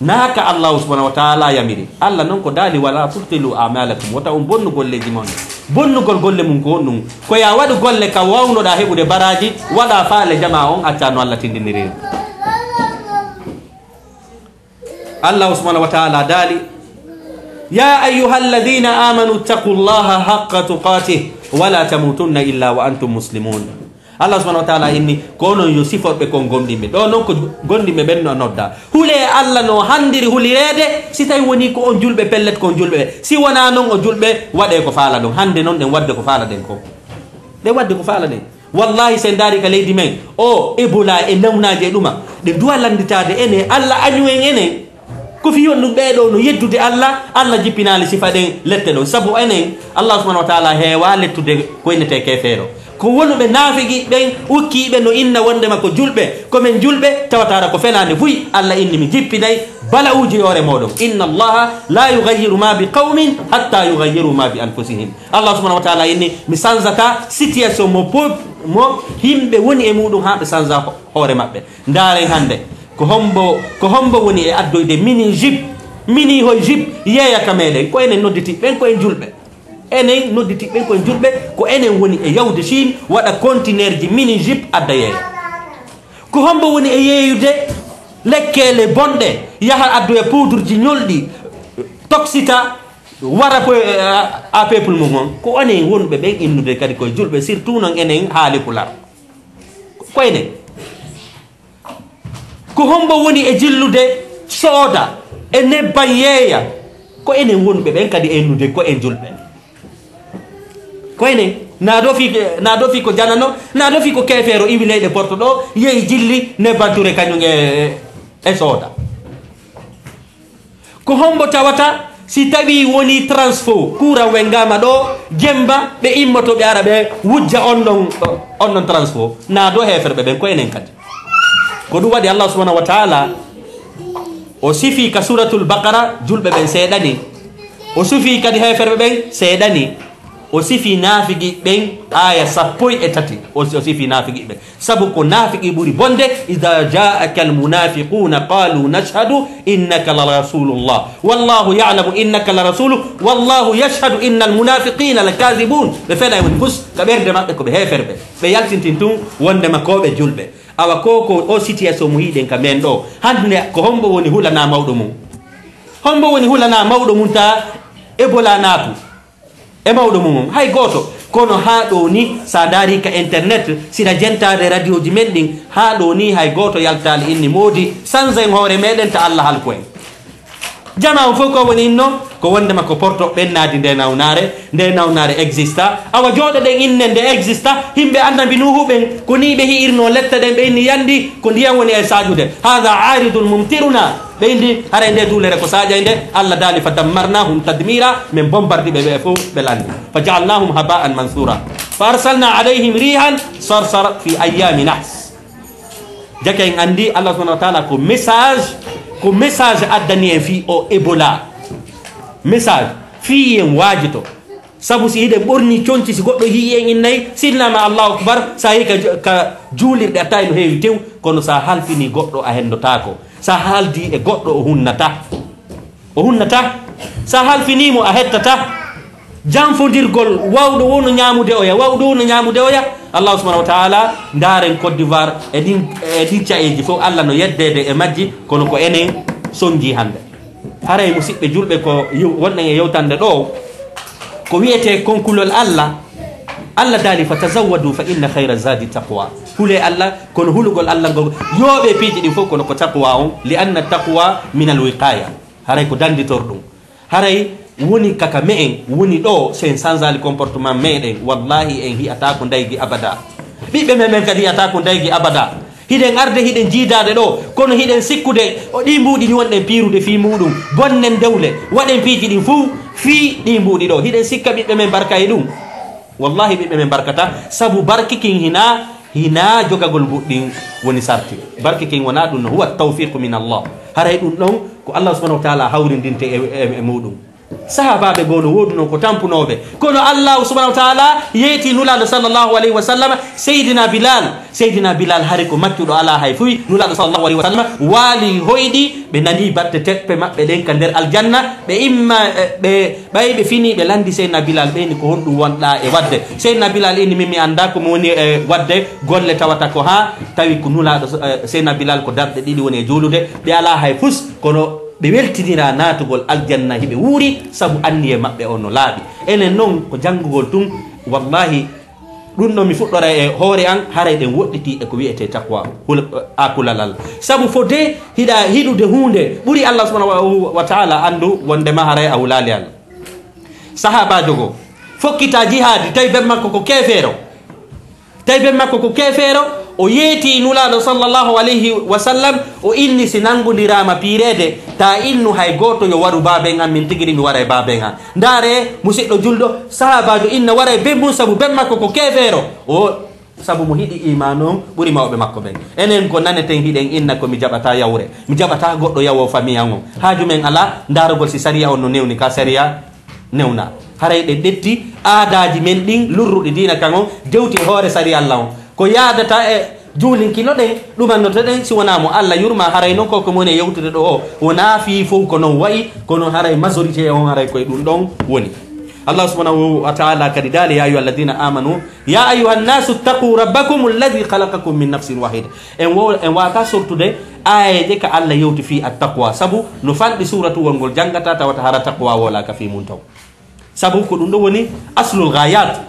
Naa ka Allahu subhanahu wa ta'ala yamiri. Allah non ko daali, "Wala tubtilu a'malakum." Wota on bonnu golleeji mon. Bonnugol golle mun ko honɗun? Ko yo a waɗu golle ka waawnoɗaa heɓude baraaji, waɗaa faale jamaa on, accaa no Allah tindiniri. Allahu subhanahu wa ta'ala daali, "Ya ayyuhalladhina amanu ittaqullaha haqqa tuqatih, wala tamutunna illa wa antum muslimun." Allah subhanahu wa ta'ala inni, ko onon yo siforɓe kon gomɗinɓe. Ɗo non ko gomɗinɓe ɓen no nodda. Hulee Allah no handiri hulireede, si tawi woni ko on julɓe, pellet ko on julɓe. Si wonaa non o julɓe, waɗee ko faalaɗon. Hande non ɗen wadde ko faalaɗen kon. Ɗen wadde ko faalaɗen. Wallahi, si en ndaari ka leydi men, o Ebola e nawnaaje e ɗuma, ɗe duwa lannditaade enen, Allah añu en enen. Ko fii on ɗum ɓee ɗoo no yeddude Allah, Allah jippinaali sifa ɗen lette ɗon. Sabu enen, Allah subhanahu wa ta'ala heewaa lettude ko innetee keefeero. Ko wonuɓe naafiqi ɓen, ukkiiɓe no inna wondema ko julɓe, ko men julɓe, tawata hara ko fenaande buy. Allah inni, mi jippinay bala'uuji e hoore mooɗon. Inna Allaha la yughayyiru ma bi qawmin hatta yughayyiru ma bi anfusihim. Allah subhanahu wa ta'ala inni, mi sanzata situation mo po-, mo yimɓe woni e muɗum haa ɓe sanza ho-, hoore maɓɓe. Ndaaren hannde, ko hombo, ko hombo woni e addoyde mini jupe, Mini hoy jupe yeeya ka meɗen, ko enen nodditi ɓen ko en julɓe. Enen nodditi ɓen ko en julɓe, ko enen woni e yawde Chine, waɗa conteneurji mini jupe adda yeeya. Ko hombo woni e yeeyude lekkeele bonɗe, yaha addoya poudreji ñolɗi, toksita, wara ko, eh, a, a peuple mum on? Ko onen wonɓe ɓen innude kadi koye julɓe, surtout non enen haali pular. Ko enen. Ko hombo woni e jillude sooda e nebban yeeya? Ko enen wonɓe ɓen kadi e innude ko en julɓe. Ko enen. Na do fi, na do fi ko janano, na do fi ko keefeero iwi leyɗe porto ɗo, yehi jilli nebban ture kañum e, e sooda. Ko hombo tawata si tawi woni transfo, kuuran wengaama ɗo, jemba, ɓe immoto ɓe ara ɓe wujja on ɗon, on ɗon transfo? Na do heeferɓe ɓen, ko enen kadi. Ko ɗum waɗi Allah subhanahu wa ta'ala o sifi ka Suratul Baqara julɓe ɓen seeɗani. O sifi kadi heeferɓe ɓen seeɗani. O sifi naafiqi ɓen, aaya sappo e tati. O, o sifi naafiqi ɓen. Sabu ko naafiqi ɓuri bonde, "Idha ja'aka al-munafiquna qalu nashhadu innaka la rasulullah. Wallahu ya'lamu innaka la rasuluh. Wallahu yashhadu innal munafiqina lakazibun." Ɓe fena e woni fus, ka ɓernde maɓɓe ko ɓe heeferɓe. Ɓe yaltintin tun wondema ko ɓe julɓe. Awa ko, ko o situation mo hiɗen ka men ɗo. Hande ko hombo woni hulana mawɗo mum? Hombo woni hulana mawɗo mum ta Ebola naatu? E mawɗo mum on, hay gooto. Kono haa ɗoo ni, si a ndaarii ka internet, si ɗa jentaade radioji men ɗin, haa ɗoo ni hay gooto yaltaali inni moodi, sansen hoore meɗen ta Alla halku en. Jamaa on fof ko woni inno, ko wondema ko porto ɓennaadi nde nawnaare, nde nawnaare exista. Awa jooɗoɗen innen nde exista, himɓe annabi Nuuhu ɓen, ko nii ɓe hi'irnoo lette ɗen, ɓe inni yandi, ko ndiyam woni e saaƴude. Haadha aaridun mumtiruna. Ɓe inni, haray nde duulere ko saaƴay nde, Alla daali, "Fa dammarnahum tadmira," men bombardi ɓe ɓe fof ɓe landi. "Fa ja'alnahum haba'an mansura. Fa arsalna alayhim rihan sarsara fi ayyami nahs." Jaka en andi, Allah subhanahu wa ta'ala ko message, ko message addani en fii o Ebola. Message fii en waajito. Sabu si hiɗen ɓorni conci, si goɗɗo yi'i en innay, sinnaama Allahu Akbar, sa yehi ka, ka juulirɗe a tawi no heewi tew, kono sa halfini goɗɗo a hendotaako. Sa haaldi e goɗɗo o hunnata. O hunnata. Sa halfinii mo a hettata. Janfondirgol, wawɗo wo no ñaamude oya, wawɗo wo no ñaamude oya. Allahu subhanahu wa ta'ala, ndaaren Côte d'Ivoire e ɗin, e ɗin ca'eeji fof, Allah no yeddeede e majji, kono ko enen sonji hannde. Haray, musiɓɓe julɓe, ko yew-, wonɗen e yewtande ɗoo, ko wi'etee konkulol Allah. Allah daali, "Fa tazawwadu fa inna khayra zadi taqwa." Hulee Allah, kono hulugol Allah ngol, yooɓee piiji ɗin fof, kono ko taqwa on, li anna taqwa min al wiqaya. Haray ko danditor ɗum. Haray woni kaka me'en, woni ɗoo, so en sanzaali comportement meɗen, wallahi en hi'ataa ko ndaygi abada. Ɓiɓɓe men ɓen kadi hi'ataa ko ndaygi abada. Hiɗen arde, hiɗen jiidaade ɗoo, kono hiɗen sikkude o ɗii mbuuɗi ɗi wonɗen piirude fii muuɗum. Bonnen dewle, waɗen piiji ɗin fuu fii ɗii mbuuɗi ɗoo. Hiɗen sikka ɓiɓɓe men barka e ɗum. Wallahi ɓiɓɓe men barkata, sabu barki kin hinaa, hinaa jogagol mbuuɗi ɗin woni sarti. Barki kin wonaa ɗum no, huwa tawfiqu min Allah. Haray ɗum ɗon ko Allah subhanahu wa ta'ala hawrindinte e, e, e muuɗum. Sahaabaaɓe goo no woodunoo ko tampunooɓe. Kono Allaahu subhaanahu wa ta'aalaa yeetii Nulaaɗo sallallaahu alayhi wa sallam, Seydina Bilaal. Seydina Bilaal hari ko maccuɗo alaa hay fuy. Nulaaɗo sallallaahu alayhi wa sallam waali hoyɗi, ɓe nanii batte teppe maɓɓe ɗen ka nder aljanna. Ɓe imma, eh, ɓe, ɓay ɓe finii ɓe lanndi Seydina Bilaal, ɓe inni, "Ko honɗum wonɗaa e waɗde?" Seydina Bilaal inni, "Min mi anndaa ko mi woni e waɗde golle tawata ko haa tawi ko Nulaaɗo, eh, Seydina Bilaal ko darɗe ɗiɗi woni e juulude, ɓe alaa hay fus." Kono ɓe weltiniraa naatugol aljanna, hiɓe wuuri, sabu anniye maɓɓe on no laaɓi. Enen non, ko janngugol tun, wallahi, ɗun ɗon mi fuɗɗora e hoore an, haray ɗen woɗɗitii e ko wi'etee taqwa, hul-, a kulal Allah. Sabu fodde hiɗa hiɗude huunde ɓuri Allah subhanahu wa, wa ta'ala anndu wondema haray a hulaali Allah. Sahaabaajo goo fokkitaa jihaadi, tawi ben makko ko keefeero. Tawi ben makko ko keefeero, o yeetii Nulaaɗo sallallaahu alayhi wa sallam, o inni, "Si nanngondiraama piireede, taa innu hay gooto yo waru baaben an, min tigi mi wara e baaben an." Ndaaree, musiɗɗo julɗo, sahaabaajo inna wara e ben mum, sabu ben makko ko keefeero. O, sabu mo hiɗi iimaanu on ɓuri mawɓe makko ɓen. Enen ko naneten hiɗen inna ko mi jaɓataa yawre, mi jaɓataa goɗɗo yawoo famiyan on. Haaju men alaa ndaarugol si sariya on no newni ka sariya newna. Haray ɗen ɗetti aadaaji men ɗin lurruɗi diina kan on, dewti e hoore sariya Alla on. Ko yaadata e, Juulinkinoɗen, ɗumannotoɗen, si wonaa mo Alla yurmaa, haray non ko ko mone yewtude ɗoo o, wonaa fii fow ko non wa'i, kono haray majorité on haray koye ɗun ɗon woni. Allah subhanahu wa ta'ala kadi daali, "يا أيها الذين آمنوا، يا أيها الناس اتقوا ربكم الذي خلقكم من نفس واحدة." En wo-, en waawataa sortude aayeeje ka Alla yewti fii at-taqwa, sabu no fanɗi suuratuwol ngol janngataa tawata hara taqwa wolaaka fii mun ton. Sabu ko ɗun ɗon woni aslul ghayat.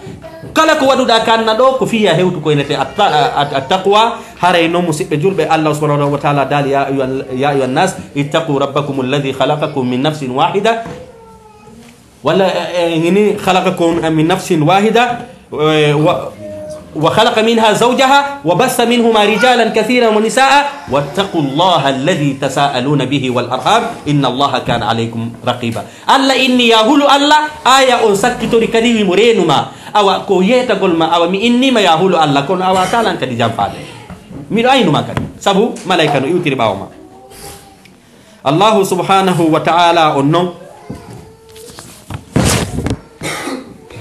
Kala ko waɗuɗaa kanna ɗoo, ko fii a hewtu ko innete atta-, at-, at-taqwa. Haray non, musiɓɓe julɓe, Allah subhanahu wa ta'ala daali, "يا أيها، يا أيها الناس اتقوا ربكم الذي خلقكم من نفس واحدة." Walla, eh, eh, hini, "خلقكم من نفس واحدة، eh, و، وخلق منها زوجها وبث منهما رجالا كثيرا ونساء واتقوا الله الذي تساءلون به والأرحام إن الله كان عليكم رقيبا." Alla inni, "Yaa hulu Alla," aaya on sakkitori kadi, wi mo, "Reenu ma." Awa, ko yeetagol ma, awa, mi innii ma, "Yaa hulu Alla," kono awa, a taalan kadi janfaade. Miɗo aynu ma kadi, sabu malaa'ika no iwtiri ɓaawo ma. Allahu subhanahu wa ta'ala on non,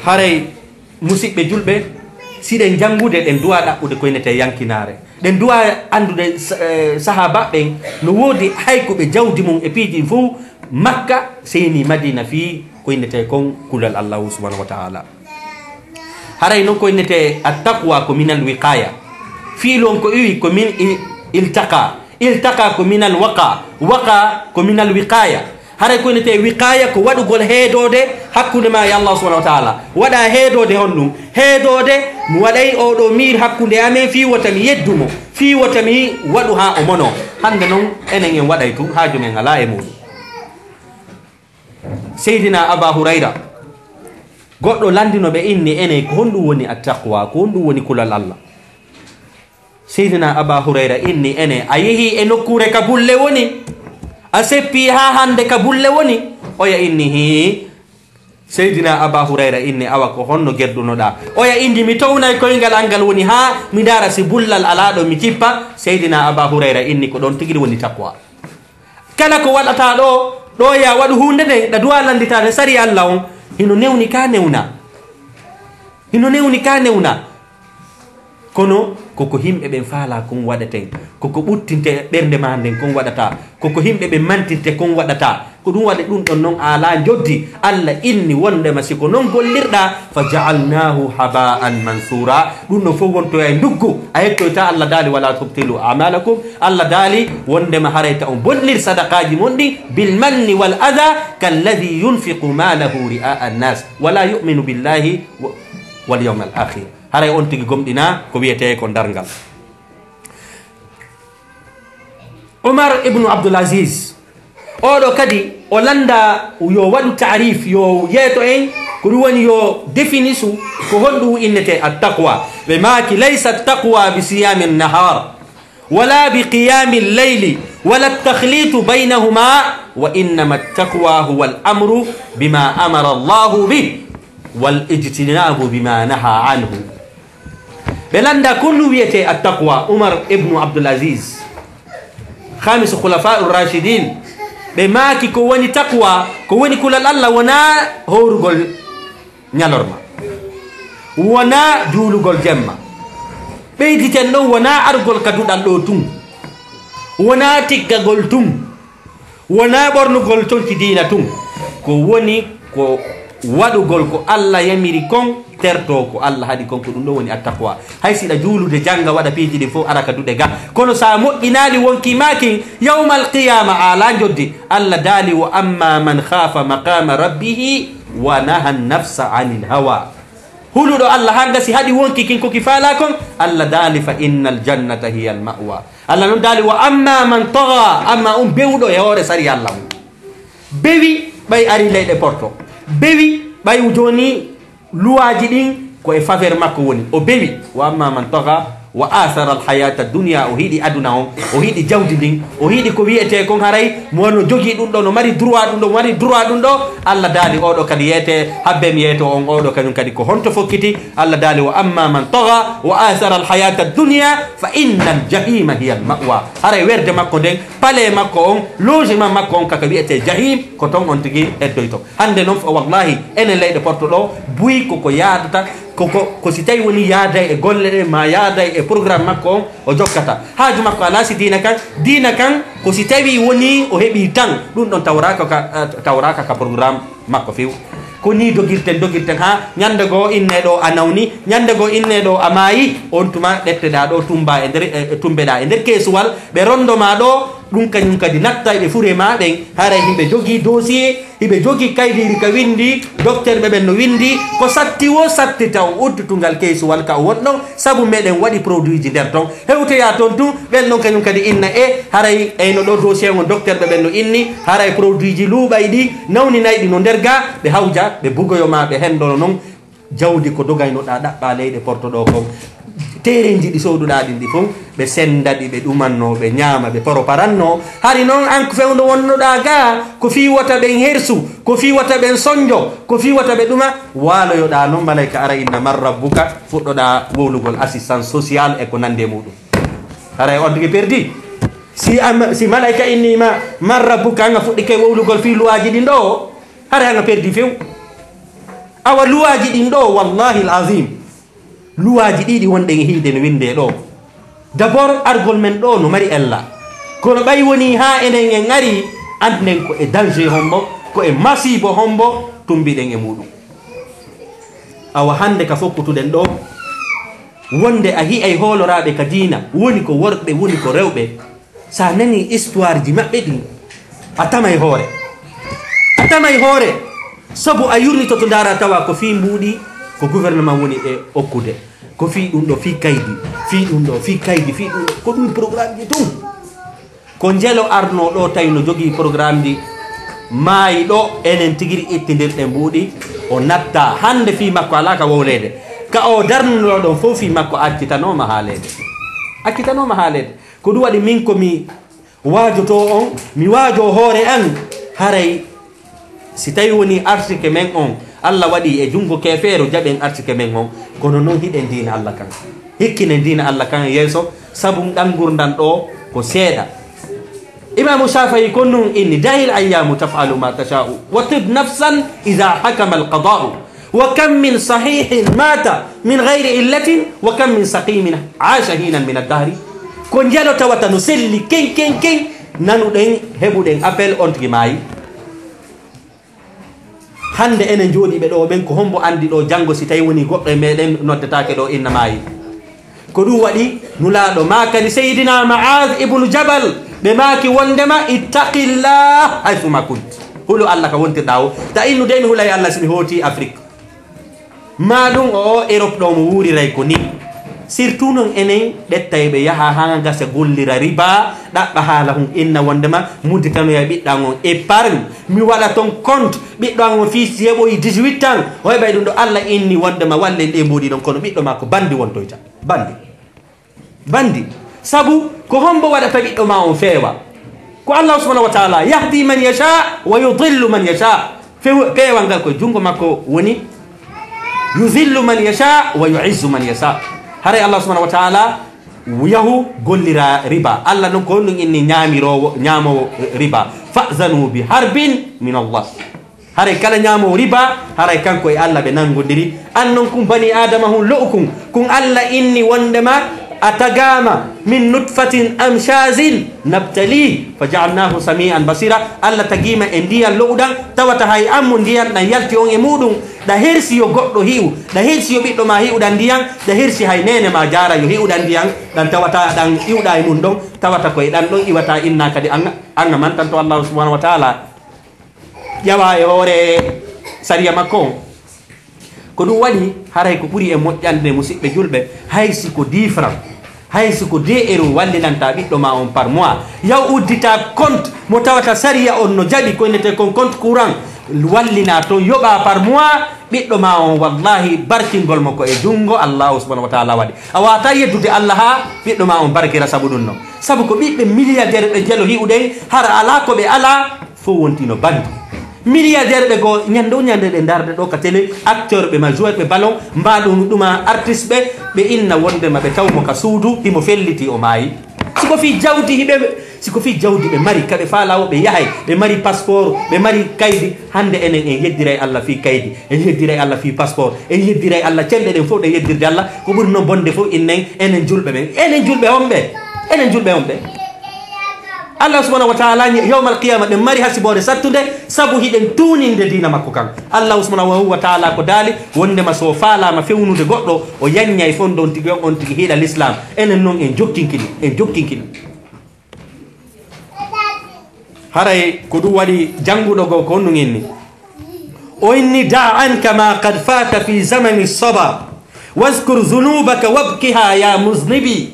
haray musiɓɓe julɓe, si ɗen janngude, ɗen duwaa ɗaɓɓude ko innetee yankinaare. Ɗen duwaa anndude sa-, eh, sahaabaaɓe ɓen no woodi hay ko ɓe jawdi mun e piiji ɗin fow Makka seyni Madina fii ko innetee kon kulal Allahu subhanahu wa ta'ala. Haray non ko innetee at-taqwa ko minal wiqaya. Fiilu on ko iwi ko min i-, iltaqa. Iltaqa ko minal waqa. Waqa ko minal wiqaya. Haray ko innetee wiqaya ko waɗugol heedoode hakkunde ma e Allah subhanahu wa ta'ala. Waɗa heedoode honɗun? Heedoode mi waɗay oo ɗoo miir hakkunde amen fii wota mi yeddu mo, fii wota mi waɗu haa o monoo. Hannde non enen en waɗay tun, haaju men alaa e muuɗun. Seydina Aba Hurayra, goɗɗo lanndino ɓe inni, enen, ko honɗun woni at-taqwa? Ko honɗun woni kulal Allah? Seydina Aba Hurayra inni, enen, a yehii e nokkuure ka bulle woni? A seppii haa hannde ka bulle woni? Oya inni, hii. Seydina Aba Hurayra inni, awa ko honno gerdunoɗaa? Oya inni, mi townay koyngal an ngal woni haa mi ndaara si bullal alaa ɗon mi jippa. Seydina Aba Hurayra inni, ko ɗon tigi woni taqwa. Kala ko waɗataa ɗoo, ɗoo yaa waɗu huunde nden, ɗa duwaa lannditaade sari Alla on, hino newni ka newna. Hino newni ka newna. Kono ko ko yimɓe ɓen faalaa kon waɗeten, ko ko ɓuttinte ɓernde maa nden kon waɗataa, ko ko yimɓe ɓen mantirte kon waɗataa. Ko ɗun waɗi ɗun ɗon non a alaa njoddi. Alla inni wondema si ko non gollirɗaa, "فجعلناه هباء منثورا." Ɗun ɗon fow wontoya e nduggu, a yettoytaa. Alla daali, "ولا تبطلوا أعمالكم." Alla daali wondema haray ta on bonnir sadaqaaji mon ɗin, "بالمن والأذى كالذي ينفق ماله رئاء الناس ولا يؤمن بالله و، واليوم الآخر." Haray on tigi gomɗinaa ko wi'etee ko darngal. Umar ibnu Abdul Aziz, oo ɗoo kadi, o lannda yo waɗu taarif, yo yeeto en, ko ɗun woni yo definisu ko honɗun innetee at-taqwa. Ɓe maaki, "ليس التقوى بصيام النهار، ولا بقيام الليل، ولا التخليط بينهما، وإنما التقوى هو الأمر بما أمر الله به، والاجتناب بما نهى عنه." Ɓe lannda ko honɗun wi'etee at-taqwa, Umar ibnu Abdul Aziz, khamisu khulafa ar-rashidin, ɓe maaki ko woni taqwa, ko woni kulal Alla, wonaa hoorugol ɲalorma, wonaa juulugol jemma. Ɓeyditen ɗon, wonaa arugol ka duɗal ɗoo tun, wonaa tiggagol tun, wonaa ɓornugol conci diina tun, ko woni ko waɗugol ko Alla yamiri kon, tertoo ko Alla haɗi kon, ko ɗun ɗon woni at-taqwa. Hay si ɗa juulude, jannga, waɗa piiji ɗin fow, ara ka duɗe ga. Kono si a moƴƴinaali wonkii maa kin, yawmal qiyaama a alaa njoddi. Alla daali, "وأما من خاف مقام ربه ونهى النفس عن الهوى." Huluɗo Alla hanga si haɗi wonkii kin ko ki faalaa kon, Alla daali, "فإن الجنة هي المأوى." Alla non daali, "وأما من طغى," amma on bewuɗo e hoore sariya Alla on. Bewi ɓay ari leyɗe Porto. Bewi ɓay jooni luwaaji ɗin ko e faveur makko woni. O bewi. "وأما من طغى وآثر الحياة الدنيا," o yiɗi aduna on, o yiɗi jawdi ndin, o yiɗi ko wi'etee kon haray, mo no jogii ɗun ɗoo, no mari droit ɗun ɗoo, mari droit ɗun ɗoo. Alla daali, "Oo ɗoo kadi yeetee, habbe mi yeetoo on, oo ɗoo kañun kadi ko honto fokkiti?" Alla daali, "وأما من طغى وآثر الحياة الدنيا فإن الجحيم هي المأوى." Haray werde makko nden, palais makko on, logement makko on, kaka wi'etee Jahim, ko ton on tigi heddoytoo. Hannde non, wallahi, enen leyɗe Porto ɗoo, buy ko ko yaadata, Ko, ko, ko si tawii wonii yaaday e golle ɗen, maa yaaday e programme makko on, o jokkata. Haaju makko alaa si diina kan, diina kan, ko si tawii wonii o heɓii tan, ɗun ɗon tawraaka ka, eh, tawraaka ka programme makko few. Ko nii dogirten, dogirten haa ɲande goo innee ɗoo a nawni, ɲande goo innee ɗoo a maayi, on tuma ɗetteɗaa ɗoo, tumbaa e nder, eh, tumbeɗaa e nder keesuwal, ɓe rondo maa ɗoo, ɗun kaɲun kadi natta e ɓe fure maa ɓen, haray hiɓe jogii dossier, hiɓe jogii kaydiiri ka winndi, dokterɓe ɓen no winndi, ko satti woo satti taw udditungal keesuwal ka o wonno, sabu meɗen waɗi produitji nder ton. Hewtoyaa ton tun, ɓen ɗon kaɲun kadi inna e, haray eyno ɗoo dossier on dokterɓe ɓen no inni, haray produitji luuɓayɗi, nawninayɗi no nder gaa, ɓe hawja, ɓe bugoyo maa, ɓe hendono non. Jawdi ko dogaynoɗaa ɗaɓɓaa leyɗe Porto ɗoo kon. Terenji ɗi sooduɗaa ɗin ɗi fow, ɓe senda ɗi, ɓe ɗumanno, ɓe ɲaama, ɓe poroparanno. Hari non an ko fewndo wonnoɗaa gaa, ko fii wota ɓen hersu, ko fii wota ɓen sonjo, ko fii wota ɓe ɗuma, waaloyoɗaa non malayka ara inna man rabbuka, fuɗɗoɗaa wowlugol assistance sociale e ko nandi e muɗum. Haray on tigi perdi. Si am-, si malayka innii ma man rabbuka, an a fuɗɗike wowlugol fii luwaaji ɗin ɗoo, haray an a perdi few. Awa luwaaji ɗin ɗoo, wallahi al-azim, luwaaji ɗiɗi wonɗen e hiide no winndee ɗoo. D'abord, argol men ɗoo no mari ella. Kono ɓay wonii haa enen en arii, annden ko e danger hombo, ko e masiibo hombo tumbiɗen e muɗum. Awa hannde ka fokkutuɗen ɗoo, wonde a hi'ay hooloraaɓe ka diina, woni ko worɓe, woni ko rewɓe. Sa nanii histoire ji maɓɓe ɗin, a tamay hoore. A tamay hoore, sabu a yurnitoto ndaara tawa ko fii mbuuɗi, ko gouvernement woni e okkude. Ko fii ɗun ɗoo, fii kaydi, fii ɗun ɗoo, fii kaydi, fii ɗun ɗoo. Ko ɗun programme ji tun. Ko njelo arnoo ɗoo tawi no jogii programme ji, maayi ɗoo, enen tigiri ittindirɗen mbuuɗi, o natta. Hannde fii makko alaa ka wowleede. Ka o darnunoo ɗon fow fii makko accitanooma haaleede. Accitanooma haaleede. Ko ɗun waɗi min ko mi waajotoo on, mi waajoo hoore an, haray si tawii wonii arsike men on, Alla waɗii e junngo keefeero jaɓen arsike men on, kono non hiɗen diina Alla kan. Hikkinen diina Alla kan yeeso, sabu ɗan ngurndan ɗoo ko seeɗa. Imaamu Shaafi'i ko nun inni, "Da'il ayyaamu taf'alu ma tasha'u, wa tib nafsan idha hakama al-qada'u." وكم من صحيح مات من غير علة وكم من سقيم عاش حينا من الدهر. Ko njelo tawata no selli ken, ken, ken, nanuɗen, heɓuɗen appel, on tigi maayi. Hannde enen jooɗiiɓe ɗoo ɓen, ko hombo anndi ɗoo janngo si tawi wonii goɗɗo e meɗen noddetaake ɗoo inna maayi? Ko ɗun waɗi Nulaaɗo maakani Seydina Ma'az ibnu Jabal, ɓe maaki wondema, "Ittaqillah haythuma kunt." Hulu Alla ka wontirɗaa woo. Ta innu de mi hulay Alla si mi hooti Afrik. Maa ɗun o Erop ɗoo mo wuuriray ko nii. Surtout non enen ɓettay ɓe yaha haa gasa gollira riba, ɗaɓɓa haala hun inna wondema mudditanoya ɓiɗɗo an on épargne. Mi waɗa ton compte, ɓiɗɗo an on fii si heɓoyi dix-huit ans, o heɓay ɗun ɗoo. Alla inni wondema wallen ɗee mbuuɗi ɗon, kono ɓiɗɗo maa ko bandi wontoyta. Bandi. Bandi. Sabu ko hombo waɗata ɓiɗɗo maa on feewa? Ko Allahu subhanahu wa ta'ala, "Yahdi man yasha wa yudillu man yasha." Few-, peewal ngal ko junngo makko woni. "Yudillu man yasha wa yu'izzu man yasha." Haray Allahu subhanahu wa ta'ala yahu gollira riba. Alla non ko honɗun inni ɲaamiroowo, ɲaamoowo riba? "Fa'zanu bi harbin min Allah." Haray kala ɲaamoowo riba, haray kanko e Alla ɓe nanngondiri. An non kun banii Aadama hun lo'u kun, kun Alla inni wondema a tagaama min nutfatin amshazin nabtalihi fa ja'alnahu sami'an basira. Alla tagiima e ndiyan lo'uɗan, tawata hay an mo ndiyan ɗan yalti on e muɗum, ɗa hersi yo goɗɗo hi'u, ɗa hersi yo ɓiɗɗo maa hi'u ɗan ndiyan, ɗa hersi hay neene maa jaara yo hi'u ɗan ndiyan, ɗan tawata ɗan iwɗa e mun ɗon, tawata ko e ɗan ɗon iwata inna kadi an, an a mantanto Allahu subhanahu wa ta'ala. Ƴawa e hoore sariya makko on. Ko ɗun waɗi, haray ko ɓuri e moƴƴande, musiɓɓe julɓe, hay si ko dix francs, hay si ko deux euros wallinanta ɓiɗɗo maa on par mois, yaw uddita compte mo tawata sariya on no jaɓi, ko innetee kon compte courant, wallinaa ton, yoɓaa par mois, ɓiɗɗo maa on, wallahi, barkingol mo ko e junngo Allahu subhanahu wa ta'ala waɗi. A waawataa yeddude Alla haa ɓiɗɗo maa on barkira sabu ɗun non. Sabu ko ɓiɓɓe milliardaire ɓe jelo hi'uɗen, hara alaa ko ɓe alaa, fow wonti no bandi. Milliardaire ɓe goo, ɲande o ɲande ɗe ndarde ɗoo ka télé, acteur ɓe ma joueur ɓe ballon, mba ɗun ɗuma artiste ɓe, ɓe inna wondema ɓe taw mo ka suudu, himo felliti o maayi. Si ko fii jawdi hiɓe, Si ko fii jawdi ɓe mari, ka ɓe faalaa woo ɓe yahay, ɓe mari passeport, ɓe mari kaydi, hande enen en yeddiray Alla fii kaydi, en yeddiray Alla fii passeport, en yeddiray Alla cenɗe ɗen fow ɗen yeddirde Alla, ko ɓuri non bonde fow innen, enen julɓe ɓen. Enen julɓe homɓe? Enen julɓe homɓe? Alla subhanahu wa ta'ala ni yawmal qiyama ɗen mari hasiboore sattunde, sabu hiɗen tuuninde diina makko kan. Alla subhanahu wa ta'ala ko daali, wondema so faalaama fewnude goɗɗo, o yanñay fon ɗon tigi on, on tigi hiɗa l'islam. Enen non en jokkinkini, en jokkinkini. Haray ko ɗum waɗi jannguɗo goo ko honɗum inni? O inni: دع عنك ما قد فات في زمن الصبا، واذكر ذنوبك وابكها يا مذنبي.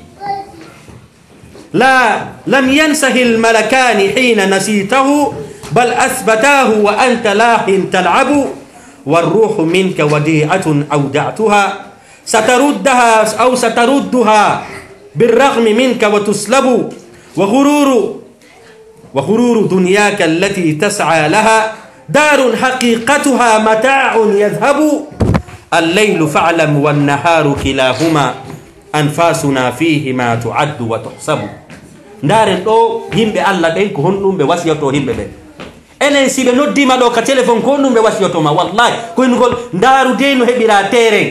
لا، لم ينسه الملكان حين نسيته، بل أثبتاه وأنت لاهٍ تلعب، والروح منك وديعة أودعتها، ستردها أو ستردها بالرغم منك وتسلب، وغرور، وغرور دنياك التي تسعى لها دار حقيقتها متاع يذهب، الليل فاعلم والنهار كلاهما أنفاسنا فيهما تعد وتحسب. Ndaaren ɗoo yimɓe Alla ɓen, ko honɗum ɓe wasiyotoo yimɓe ɓen. Enen, si ɓe noddiima ɗoo ka telefon, ko honɗum ɓe wasiyotoo ma? Wallahi, ko innugol, ndaaru dey no heɓiraa teeren.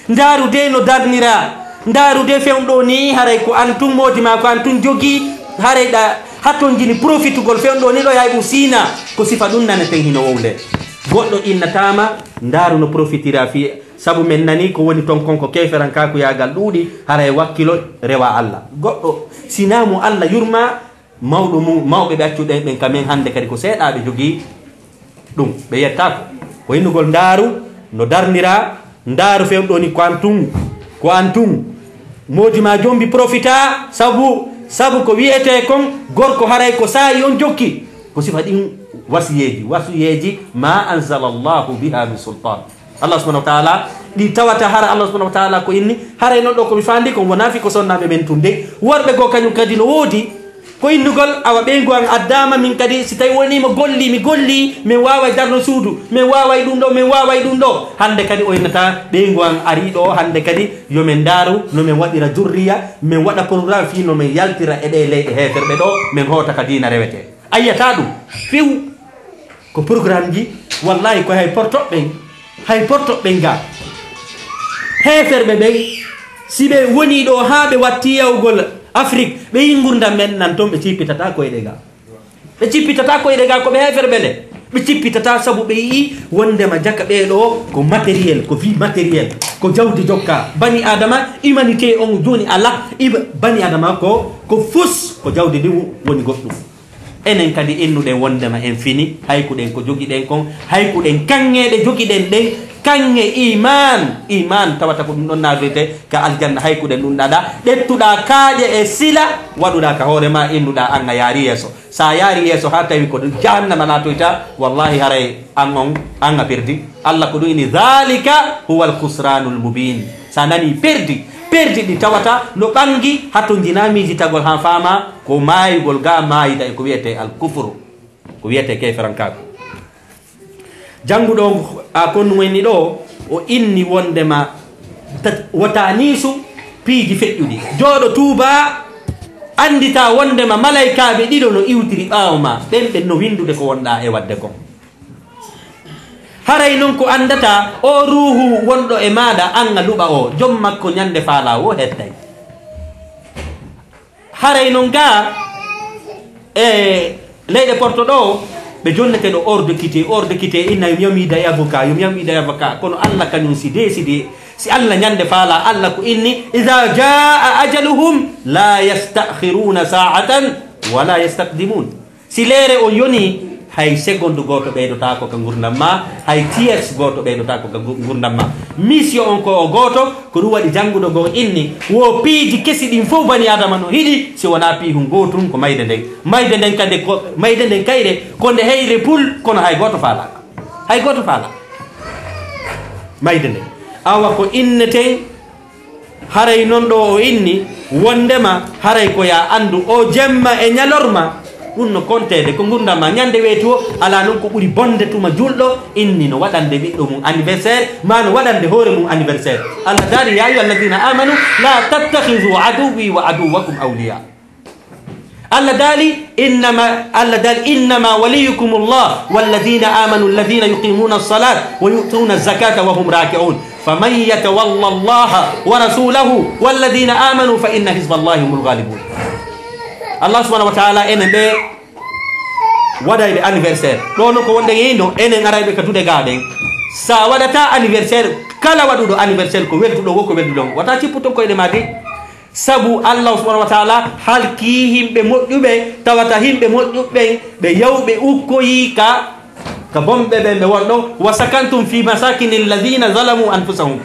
Ndaaru dey no darniraa. Ndaaru dey fewndo nii, haray ko an tun moodi maa, ko an tun jogii. Haray ɗa hatonjini profitugol fewndo nii ɗoo, yaay ɗum siinaa. Ko sifa ɗum naneten hino wowle. Goɗɗo innataa ma, ndaaru no profitiraa fii, sabu men nanii ko woni ton kon ko keeferankaaku yaagal ɗuuɗi, haray wakkilo rewa Alla. Goɗɗo, sinaa mo Alla yurmaa, mawɗo mu-, mawɓe ɓe accuɗen ɓen ka men hannde kadi ko seeɗaaɓe jogii ɗum, ɓe yettaako. Ko innugol ndaaru no darniraa, ndaaru fewndo nii ko an tun, ko an tun. Moodi maa jombi profitaa, sabu, sabu ko wi'etee kon, gorko haray ko saa'i on jokki. Ko sifa ɗin wasiyeeji, wasiyeeji ما أنزل الله بها من سلطان. Allah subhanahu wa ta'ala, ɗi tawata hara Allah subhanahu wa ta'ala ko inni, haray non ɗoo ko mi faandi kon wonaa fii ko sonnaaɓe ɓen tun de. Worɓe goo kañum kadi no woodi, ko innugol, awa ɓeyngu an addaama min kadi, si tawi wonii mo golli, mi golli, min waaway darno suudu, min waaway ɗum ɗoo, min waaway ɗum ɗoo. Hannde kadi o innata ɓeyngu an arii ɗoo, hannde kadi yo min ndaaru no min waɗira durriya, min waɗa programme fii no min yaltira e ɗee leyɗe heeferɓe ɗoo, min hoota ka diina rewetee. A yi'ataa ɗum few. Ko programmeji, wallahi, ko hay portoɓe ɓen, hay portoɓe ɓen ga. Heeferɓe ɓen, si ɓe wonii ɗoo haa ɓe watti yahugol Afrik, ɓe yi'i ngurndan men nan ton, ɓe cippitataa koyɗe ga. Ɓe cippitataa koyɗe ga, ko ɓe heeferɓe nde. Ɓe cippitataa sabu ɓe yi'i wondema jaka ɓee ɗoo ko matériel, ko vie matérielle, ko jawdi jokka. Bani Adama, humanité on jooni alaa, iba-, bani Adama ko, ko fus, ko jawdi ndin woni goɗɗum. Enen kadi innuɗen wondema en fini, hay ko ɗen ko jogiɗen kon, hay ko ɗen kaŋŋeeɗe jogiɗen ɗen, kaŋŋe iimaan, iimaan tawata ko ɗum ɗon naatoyte ka aljanna, hay ko ɗen ɗum ɗaɗa, ƴettuɗaa kaaƴe e sila, waɗuɗaa ka hoore maa, innuɗaa an a yaari yeeso. Sa yaari yeeso haa tawi ko jahannama naatoyta, wallahi haray an on, an a perdi. Allah ko ɗum inni, ذلك هو الخسران المبين. Sa nani perdi, perdi ɗi tawata no ɓangi, hatonjinaa miijitagol haa faama ko maayugol ga maayida e ko wi'etee al kufru, ko wi'etee keeferankaaku. Jannguɗo on, a, konnu woni ɗoo, o inni wondema ta-, wota niisu piiji feƴƴuɗi. Jooɗo tuubaa, annditaa wondema malaykaaɓe ɗiɗo no iwtiri ɓaawo maa, ɓen ɓen no winndude ko wonɗaa e waɗde kon. Haray non ko anndataa, oo ruuhu wonɗo e maaɗa, an a luɓa oo, jom makko ñande faalaa woo hettay. Haray non gaa, e leyɗe Porto ɗoo, ɓe jonnete ɗo hors de qualité, hors de qualité, inna yo mi yamu yiida e avocat, yo mi yamu yiida e avocat. Kono Alla kañum si dee, si dee, si Alla ñande faalaa, Alla ko inni, إذا جاء أجلهم لا يستأخرون ساعة ولا يستقدمون. Si leere on yonii, hay segondu gooto ɓeydotaako ka ngurndan maa, hay tierce gooto ɓeydotaako ka ngu-, ngurndan maa. Mission on ko o gooto, ko ɗum waɗi jannguɗo goo inni, wo piiji kesi ɗin fow bani Adama no hiɗi, si wonaa piihun gootun ko mayde nden. Mayde nden kadi ko, mayde nden kayre, ko nde heyre pul, kono hay gooto faalaa. Hay gooto faalaa. Mayde nden. Awa ko inneten, haray non ɗoo o inni, wondema haray ko yaa anndu oo jemma e ñalorma, ɗum no konteede ko ngurndan maa ñande weeti woo, alaa non ko ɓuri bonde tuma julɗo inni no waɗande ɓiɗɗo mum anniversaire, maa no waɗande hoore mum anniversaire. Allah daali, يا أيها الذين آمنوا لا تتخذوا عدوي وعدوكم أولياء. Allah daali, innama, Allah daali, "Innama waliyukumullah walladhina amanu alladhina yuqimuna as-salata wa yu'tuna az-zakata wa hum raki'un. Faman yatawalla Allaha wa rasulahu walladhina amanu fa inna hizballahi humul ghalibun." Allah subhanahu wa ta'ala, enen ɓe waɗayɓe anniversaire. Ɗo non ko wonɗen e inno, enen arayɓe ka duɗe gaa ɗen. Sa waɗata anniversaire, kala waɗuɗo anniversaire ko welduɗo wo ko welduɗo on. Wata cipputon koyɗe maa de. Sabu Allah subhanahu wa ta'ala halkii yimɓe moƴƴuɓe, tawata yimɓe moƴƴuɓe ɓe yawɓe ukkoyii ka, ka bonɓe ɓen ɓe wonɗon. "Wa sakantum fi masakini alladhina zalamu anfusahum."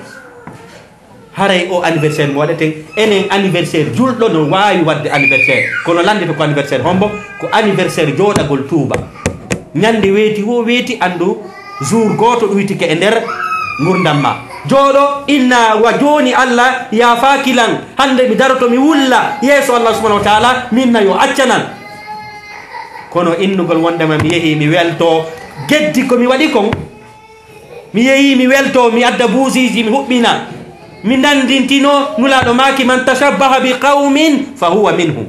Haray o anniversaire mo waɗeten, enen anniversaire julɗo no waawi waɗde anniversaire, kono lanndito ko anniversaire hombo? Ko anniversaire jooɗagol tuuba. Ñannde weeti woo weeti, anndu jour gooto ɗuytike e nder ngurndan ma. Jooɗo, inna wa jooni Allah yaafaaki lan, hannde mi daroto mi wulla yeeso Allah subhanahu wa ta'ala, min na yo accanan. Kono innugol wondema mi yehi mi welto geddi ko mi waɗi kon, mi yehi mi welto, mi adda buusiiji, mi huɓɓina, mi nanndintino, Nulaaɗo maaki, "Man tashabbaha bi qawmin fa huwa minhum."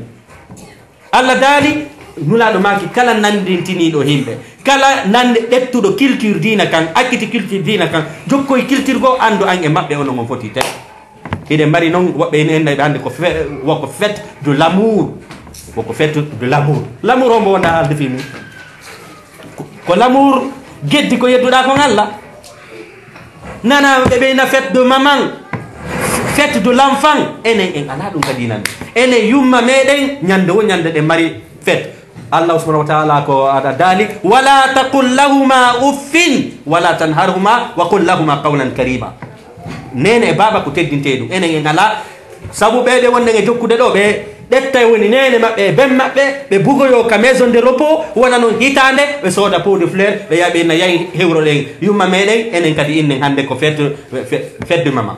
Allah daali, Nulaaɗo maaki, kala nanndintiniiɗo yimɓe, kala nannde ƴettuɗo culture diina kan, acciti culture diina kan, jokkoy culture goo, anndu an e maɓɓe onon on foti tee. Hiɗen mari non woɓɓe ene enda ɓe hannde ko fe-, wo ko fête de l'amour. Wo ko fête de l'amour. L'amour on mo wonɗaa haalde fii mum? Ko, ko l'amour geddi ko yedduɗaa kon Allah. Nana ɓe ɓeyna fête de maman, fête de l'enfant. Enen en alaa ɗum ka diina men. Enen yumma meɗen ñande wo ñande ɗen mari fête. Allah subhanahu wa ta'ala ko aɗa daali, "Wala taqul lahuma uffin, wala tanharhuma, wa qul lahuma qawlan karima." Neene e baaba ko teddintee ɗum. Enen en alaa, sabu ɓee ɓe wonɗen e jokkude ɗoo, ɓe ɗetta woni neene maɓɓe e ben maɓɓe, ɓe bugoyoo ka maison de repos, wona non hitaande, ɓe sooda pot de fleur, ɓe yaha ɓe na yahi hewroɗen yumma meɗen, enen kadi innen hannde ko fête, fe-, fête de maman.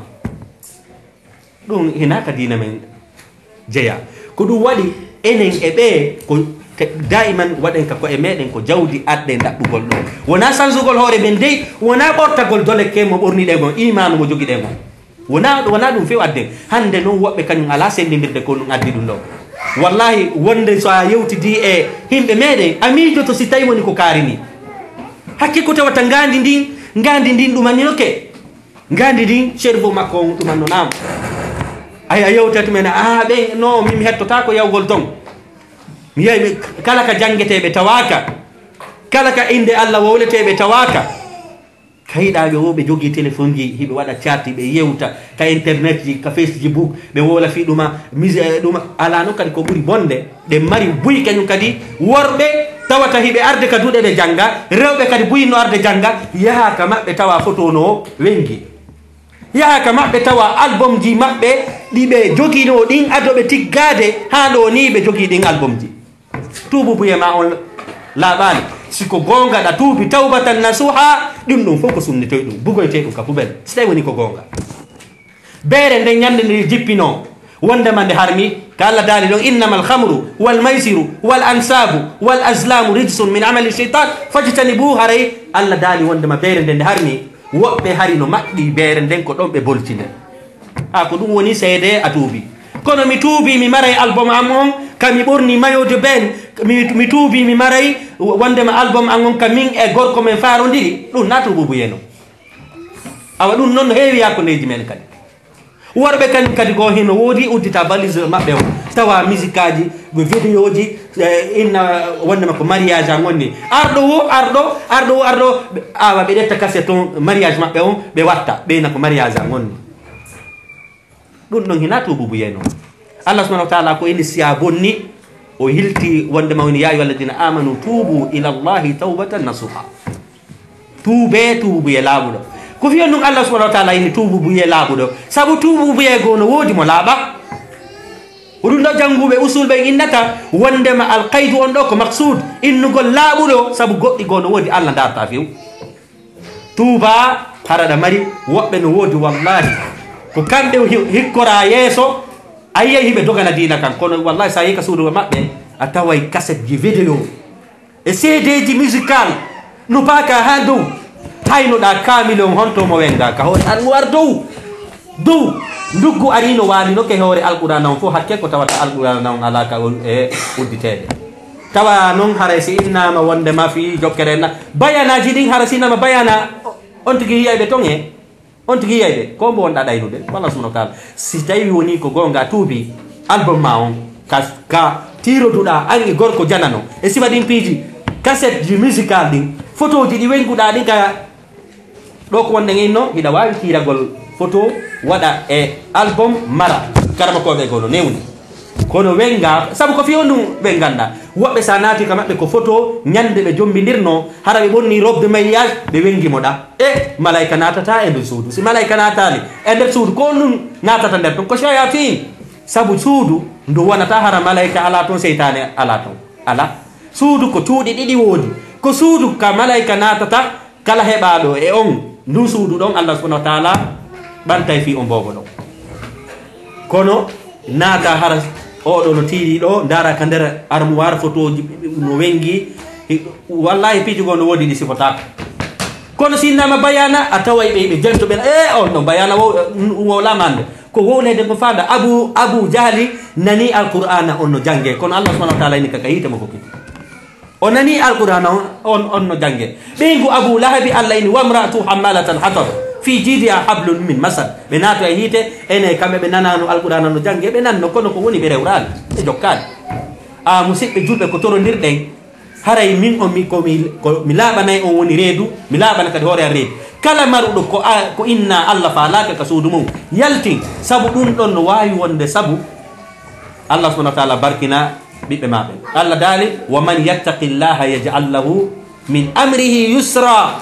Ɗum hinaa ka diina men jeyaa. Ko ɗum waɗi enen e ɓee ko te-, daa'iman waɗen ka ko'e meɗen ko jawdi arɗe ɗaɓɓugol ɗoo. Wonaa sansugol hoore men dey, wonaa ɓortagol dolekke mo ɓorniɗen on, iimaanu mo jogiɗen on. Wonaa, wonaa ɗum few adden. Hannde non woɓɓe kañum alaa senndindirde ko ɗum addi ɗum ɗoo. Wallaahi, wonde so a yewtidii e yimɓe meɗen, a miijoto si tawi woni ko kaari nii. Hakke ko tawata ngaandi ndin, ngaandi ndin ɗumanninoke. Ngaandi ndin, cerveau makko on ɗumanno naam. Ay, a yewta tuma en, "Ah, ɓen, no, min mi hettotaako yawgol ton." Mi yehi, ɓe, kala ka janngetee ɓe tawaaka. Kala ka innde Allah wowletee ɓe tawaaka. Kayɗaaɓe wo ɓe jogii telefonji, hiɓe waɗa chat, ɓe yewta ka internet ji, ka Facebook, ɓe wowla fii ɗuma, mise-, eh, ɗuma. Alaa non kadi ko ɓuri bonde. Ɗen mari buy kañum kadi, worɓe tawata hiɓe arde ka duɗe ɓe jannga, rewɓe kadi buy no arde jannga, yaha ka maɓɓe tawa photo no wenngi. Yaha ka maɓɓe tawa albumji maɓɓe ɗi ɓe joginoo ɗin ado ɓe tiggaade, haa ɗoo nii ɓe jogii ɗin albumji. Tuubuubuyee maa on laaɓaali. Si ko goonga ɗa tuubi tawbatan nasuha, ɗum ɗum fof ko sunnitoy ɗum, bugoytee ɗum ka poubelle, si tawi woni ko goonga. Beere nden ñande nde jippinoo, wondema nde harmi, ka Allah daali ɗon, "Innamal khamru wal maysiru wal ansabu wal azlamu rijsun min amali shaytan fajtanibu." Haray Allah daali wondema beere nden nde harmi, woɓɓe hari no maɓɓi beere nden ko ɗon ɓe bolci nden. A ko ɗum woni seede a tuubi. Kono mi tuubi mi maray album am on, ka mi ɓorni maillot de bain, mi, mi tuubi mi maray wondema album am on ka min e gorko men faarondiri, ɗum na tuubuubuyee non. Awa ɗum non no heewi hakkundeeji men kadi. Worɓe kañum kadi goo hino woodi uddita valise maɓɓe o, tawa musicaaji, vidéoji, eh, inna wondema ko mariage a ngonni. Arɗo wo, arɗo, arɗo wo, arɗo, awa ɓe ƴetta cassette on mariage maɓɓe on, ɓe watta, ɓe inna ko mariage a ngonni. Ɗum ɗon hina tuubuubuyee non. Allah subhanahu wa ta'ala ko ini si a bonni, o hilti wondema woni, "Ya ayyuhalladhina amanu tubu ila Allahi tawbatan nasuha." Tuubee tuubuubuyee laaɓuɗo. Ko fiyon ɗum Allah subhanahu wa ta'ala ini tuubuubuyee laaɓuɗo? Sabu tuubuubuyee goo no woodi mo laaɓa. Ko ɗum ɗo jannguɓe usul ɓen innata wondema alqaydu on ɗo ko maqsuud, innugol laaɓuɗo, sabu goɗɗi goo no woodi Allah ndaarta few. Tuuba, hara ɗa mari woɓɓe no woodi, wallahi. Ko kamɓe hi-, hikkoraa yeeso, a yi'ay hiɓe dogana diina kan. Kono wallahi, sa yehi ka suudu maɓɓe, a taway kasetji vidéo e C D ji musical no paaka haa dow. Hayno ɗa kaamil on, honto mo wennga ka hoore almuwar dow? Dow nduggu arino waalino ke hoore Alqur'aana on fow, hakkee ko tawata Alqur'aana on alaa ka on e udditeede. Tawa non haray si innaama wonde ma fii jokkere na, bayanaaji ɗin, hara si innaama bayana, on tigi yiyay ɓe ton he, on tigi yiyay ɓe, ko mbo wonɗaa ɗaynude, walla subhanahu wa ta'ala. Si tawi woni ko goonga, a tuubi album ma on, ka, ka tiiroduɗaa, an e gorko janano, e sifa ɗin piiji, cassette ji musical ɗin, photoji ɗi wenguɗaa ɗin ka Ɗoo ko wonde ngen no, hiɗa waawi kiiragol photo, waɗa e album, mara. Karamakooɓe goo no newni. Kono wenga, sabu ko fii on ɗum wenganɗaa. Woɓɓe sa naati ka maɓɓe ko photo, ñande ɓe jombindirnoo, hara ɓe ɓonni robe de mariage, ɓe wengi mo ɗa. E, malayka naatataa e nder suudu. Si malayka naataali e nder suudu, ko on ɗum naatata nder ton? Ko shayatin. Sabu suudu ndu wonata hara malayka alaa ton, seytaane alaa ton. Alaa. Suudu ko cuuɗi ɗiɗi woodi. Ko suudu ka malayka naatata, kala heɓaaɗo e on, ndun suudu ɗon, Allah subhanahu wa ta'ala ɓantay fii on boobo ɗon. Kono naata hara, oo ɗoo no tiiɗi ɗoo, ndaara ka nder armoire, photoji no wengi, hi-, wallahi piiji goo no woodi ɗi sifotaako. Kono si innama bayana, a taway ɓe, ɓe janto ɓe, "Eh, on ɗon bayana wo, wo lamande." Ko wowleede ko faada. Abu, Abu Jahli nani Alqur'aana on no jange, kono Allah subhanahu wa ta'ala inni ka, ka yiite mo ko kiti. O nani Alqur'aana on, on, on no jange. Ɓeyngu Abu Lahabi, Allah inni, "Wa imra'atuhu hammalatal hatab, fi jidiha hablum min masad." Ɓe naato e hiite, ene kamɓe ɓe nanano Alqur'aana no jange, ɓe nanno, kono ko woni ɓe rewraali, ɓe jokkaali. A musiɓɓe julɓe, ko torondirɗen, haray min on mi, ko mi, ko mi laaɓanay on woni reedu, mi laaɓana kadi hoore an reedu. Kala maruɗo ko a, ko inna Allah faalaaka ka suudu mum, yaltin, sabu ɗum ɗon no waawi wonde sabu Allah subhanahu wa ta'ala barkina ɓiɓɓe maa ɓen. Allah daali, "Wa man yattaqillaha yaj'al lahu min amrihi yusra."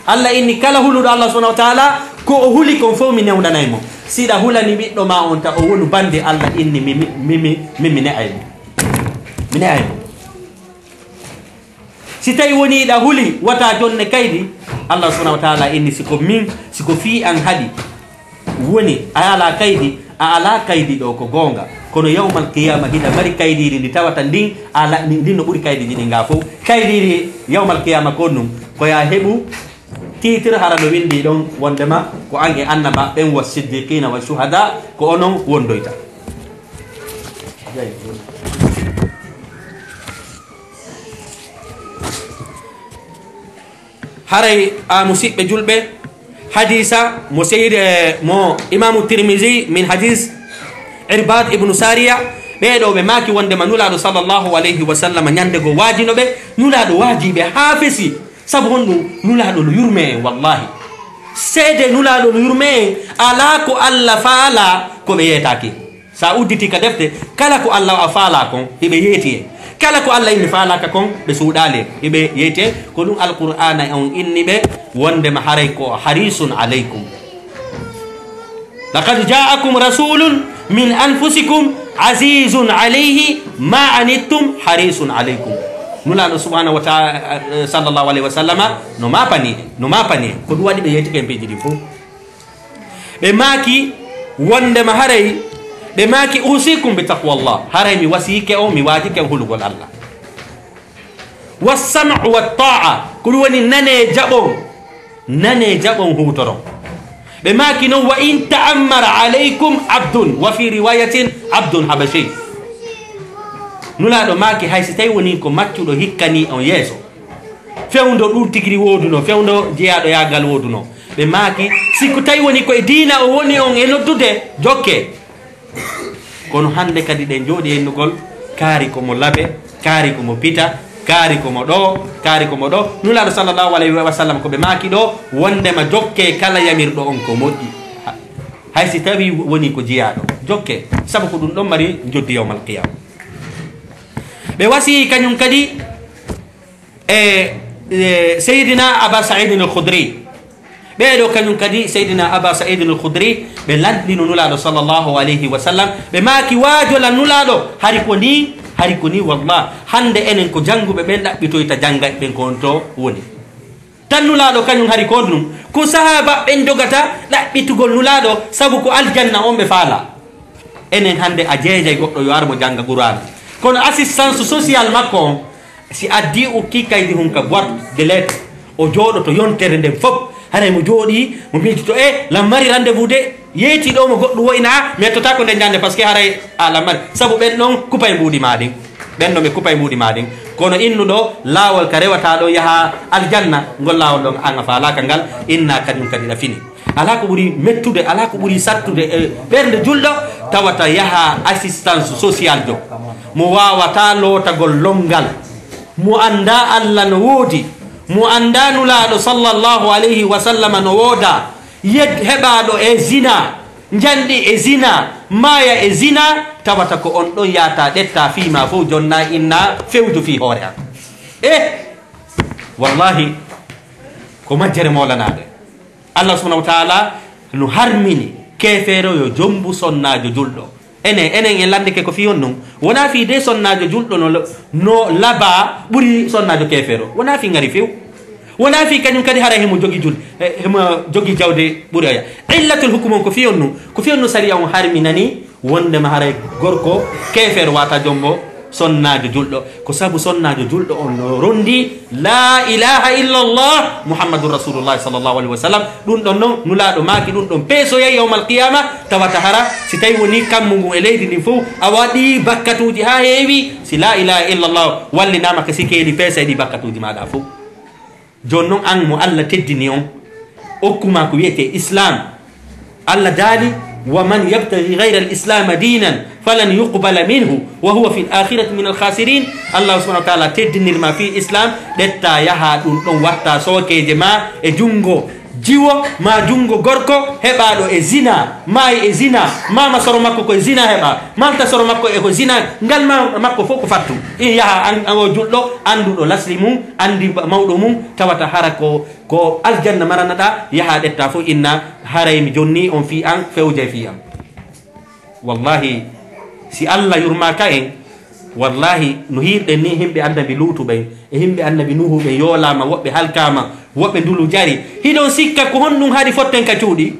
Allah inni kala huluɗo Allah subhanahu wa ta'ala, ko o huli kon fow mi newndanay mo. Si ɗa hulani ɓiɗɗo maa on ta o wonu bande, Allah inni mi, mi, mi, mi, mi, mi ne'ay mo. Mi ne'ay mo. Si tawi woni ɗa huli, wata jonne kaydi, Allah subhanahu wa ta'ala inni, si ko min, si ko fii an haɗi, woni a alaa kaydi, a alaa kaydi ɗoo ko goonga. Kono yawmal qiyaama hiɗa mari kaydiiri ndi tawata ndin, a ala, ndin no ɓuri kaydiiji ɗin gaa fow. Kaydiiri yawmal qiyaama ko ɗum, ko yaa heɓu titre hara no winndi ɗon wondema ko an e annaba ɓen wa siddiqiina wa shuhada, ko onon wondoyta. Haray, a musiɓɓe julɓe, hadiisa mo seydi, eh, mo Imaamu Tirmisi min hadiis Irbaad ibnu Saariya, ɓee ɗoo ɓe maaki wondema Nulaaɗo sallallahu alayhi wa sallam ñande goo waajino ɓe, Nulaaɗo waajii ɓe haa fesi. Sabu honɗum? Nulaaɗo no yurmee en, wallaahi. Seede Nulaaɗo no yurmee en, alaa ko Alla faalaa ko ɓe yeetaaki. Sa udditi ka defte, kala ko Alla a faalaa kon, hiɓe yeeti en. Kala ko Alla inni faalaaka kon, ɓe suuɗaali en, hiɓe yeeti en. Ko ɗum Alqur'aana on inni ɓe, wondema haray ko harisun alaykum. "Laqad ja'akum rasulun min anfusikum azizun alayhi ma anittum harisun alaykum." Nulaaɗo subhanahu wa ta'ala, sallallahu alayhi wa sallama, no maapani, no maapani. Ko ɗum waɗi ɓe yeetike en piiji ɗin fow. Ɓe maaki wondema haray, ɓe maaki, "Usikum bi taqwallah." Haray mi wasiyike on, mi waajike on hulugol Alla. "Wassam'u watta'a." Ko ɗum woni nanee jaɓon, nanee jaɓon huutoron. Ɓe maaki non, "Wa in ta'ammara alaykum abdun," wa fi riwayatin, "abdun habashi." Nulaaɗo maaki, hay si tawi woni ko maccuɗo hikkanii on yeeso. Fewndo ɗum tigiri woodunoo, fewndo jeyaaɗo yaagal woodunoo. Ɓe maaki, si ko tawi woni ko e diina o woni on e noddude, jokke. Kono hannde kadi ɗen jooɗi ennugol, kaari ko mo labe, kaari ko mo pita, kaari ko mo ɗoo, kaari ko mo ɗoo. Nulaaɗo sallallahu alayhi wa sallam ko ɓe maaki ɗoo, wondema jokke kala yamirɗo on ko moƴƴi. Hay si tawi woni ko jeyaaɗo, jokke, sabu ko ɗum ɗon mari njoddi yawmal qiyaama. Ɓe wasii kañum kadi e, e, Seydina Aba Saïdin al-Khudri. Ɓee ɗoo kañum kadi, Seydina Aba Saïdin al-Khudri, ɓe lanndino Nulaaɗo sallallahu alayhi wa sallam, ɓe maaki, "Waajo lan Nulaaɗo, hari ko nii, hari ko nii, wallah, hannde enen ko jannguɓe ɓen ɗaɓɓitoyta jannga ɓen ko on to woni." Tan Nulaaɗo kañum hari ko ɗum, ko sahaaba ɓen jogata ɗaɓɓitugol Nulaaɗo, sabu ko aljanna on ɓe faalaa. Enen hannde a jeejay goɗɗo yo ar mo jannga Qur'aana. Kono assistance sociale makko on, si addii ukkii kaydi hun ka boîte de lettres, o jooɗoto yontere nden fof, Haray mo jooɗii, mo miijito, e, lan mari rendez-vous de, yeetii ɗoo mo goɗɗum wo'inaa, mi yettotaako nden ñannde, parce que haray a lan mari. Sabu ɓen ɗon kupay mbuuɗi maa ɗin. Ɓen ɗon ɓe kupay mbuuɗi maa ɗin. Kono innuɗo laawol ka rewataa ɗon yaha aljanna, ngol laawol ɗon an a faalaaka ngal, inna kañum kadi ɗa fini. Alaa ko ɓuri mettude, alaa ko ɓuri sattude e ɓernde julɗo, tawata yaha assistance sociale jo. Mo waawataa lootagol lonngal. Mo anndaa Alla no woodi. Mo anndaa Nulaaɗo sallallahu alayhi wa sallama no woodaa. Yed-, heɓaaɗo e zina, njanɗi e zina, maaya e zina, tawata ko on ɗon yaata ɗetta fii maa fow jonnaa inna fewjo fii hoore an. Eh, wallahi, ko majjere moolanaade. Allah subhanahu wa ta'ala no harmini keefeero yo jombu sonnaajo julɗo. Enen, enen en lanndike ko fii honɗun? Wonaa fii de sonnaajo julɗo no, no labaa ɓuri sonnaajo keefeero. Wonaa fii ngari few. Wonaa fii kañum kadi haray himo jogi jul-, eh, himo jogi jawdi ɓuri oya. Illatul hukum on ko fii honɗun? Ko fii honɗun sariya on harminani wondema haray gorko keefeero wata jombo sonnaajo julɗo. Ko sabu sonnaajo julɗo on no rondi, "La ilaha illallah, Muhammadun Rasulullah sallallahu alaihi wasallam." Ɗun ɗon non, Nulaaɗo maaki ɗun ɗon peesoyay yawmal qiyama, tawata hara, si tawi woni kammu ngun e leydi ndin fow, a waɗi bakkatuuji haa heewi, si la ilaha illallah wallinaama ka sikeeli, peesay ɗi bakkatuuji maaɗa fow. Jooni non, an mo Allah teddini on, okku ma ko wi'etee Islam. Allah daali, "Wa man yabtaghi ghayra al-Islam dinan falan yuqbala minhu wa huwa fil akhirati min al-khasirin." Allah subhanahu wa ta'ala teddinir ma fii Islam, ɗetta yaha ɗun ɗon watta sookeeje ma e jungo jiwo ma jungo gorko heɓaaɗo e zina, maayi e zina, maama soro makko ko e zina heɓa, malta soro makko e ko zina, ngal ma-, makko fow ko fattu. In yaha an, an o julɗo, annduɗo lasli mum, anndi ba-, mawɗo mum, tawata hara ko, ko aljanna maranaɗaa, yaha ɗetta fow inna, haray mi jonni on fii an, fewjay fii an. Wallahi, si Allah yurmaaka en, wallahi, no hiirɗen ni himɓe annabi Luutu ɓen, e himɓe annabi Nuuhu ɓen yoolaama, woɓɓe halkaama, woɓɓe ndulu jari. Hiɗon sikka ko honɗun haɗi fotten ka cuuɗi?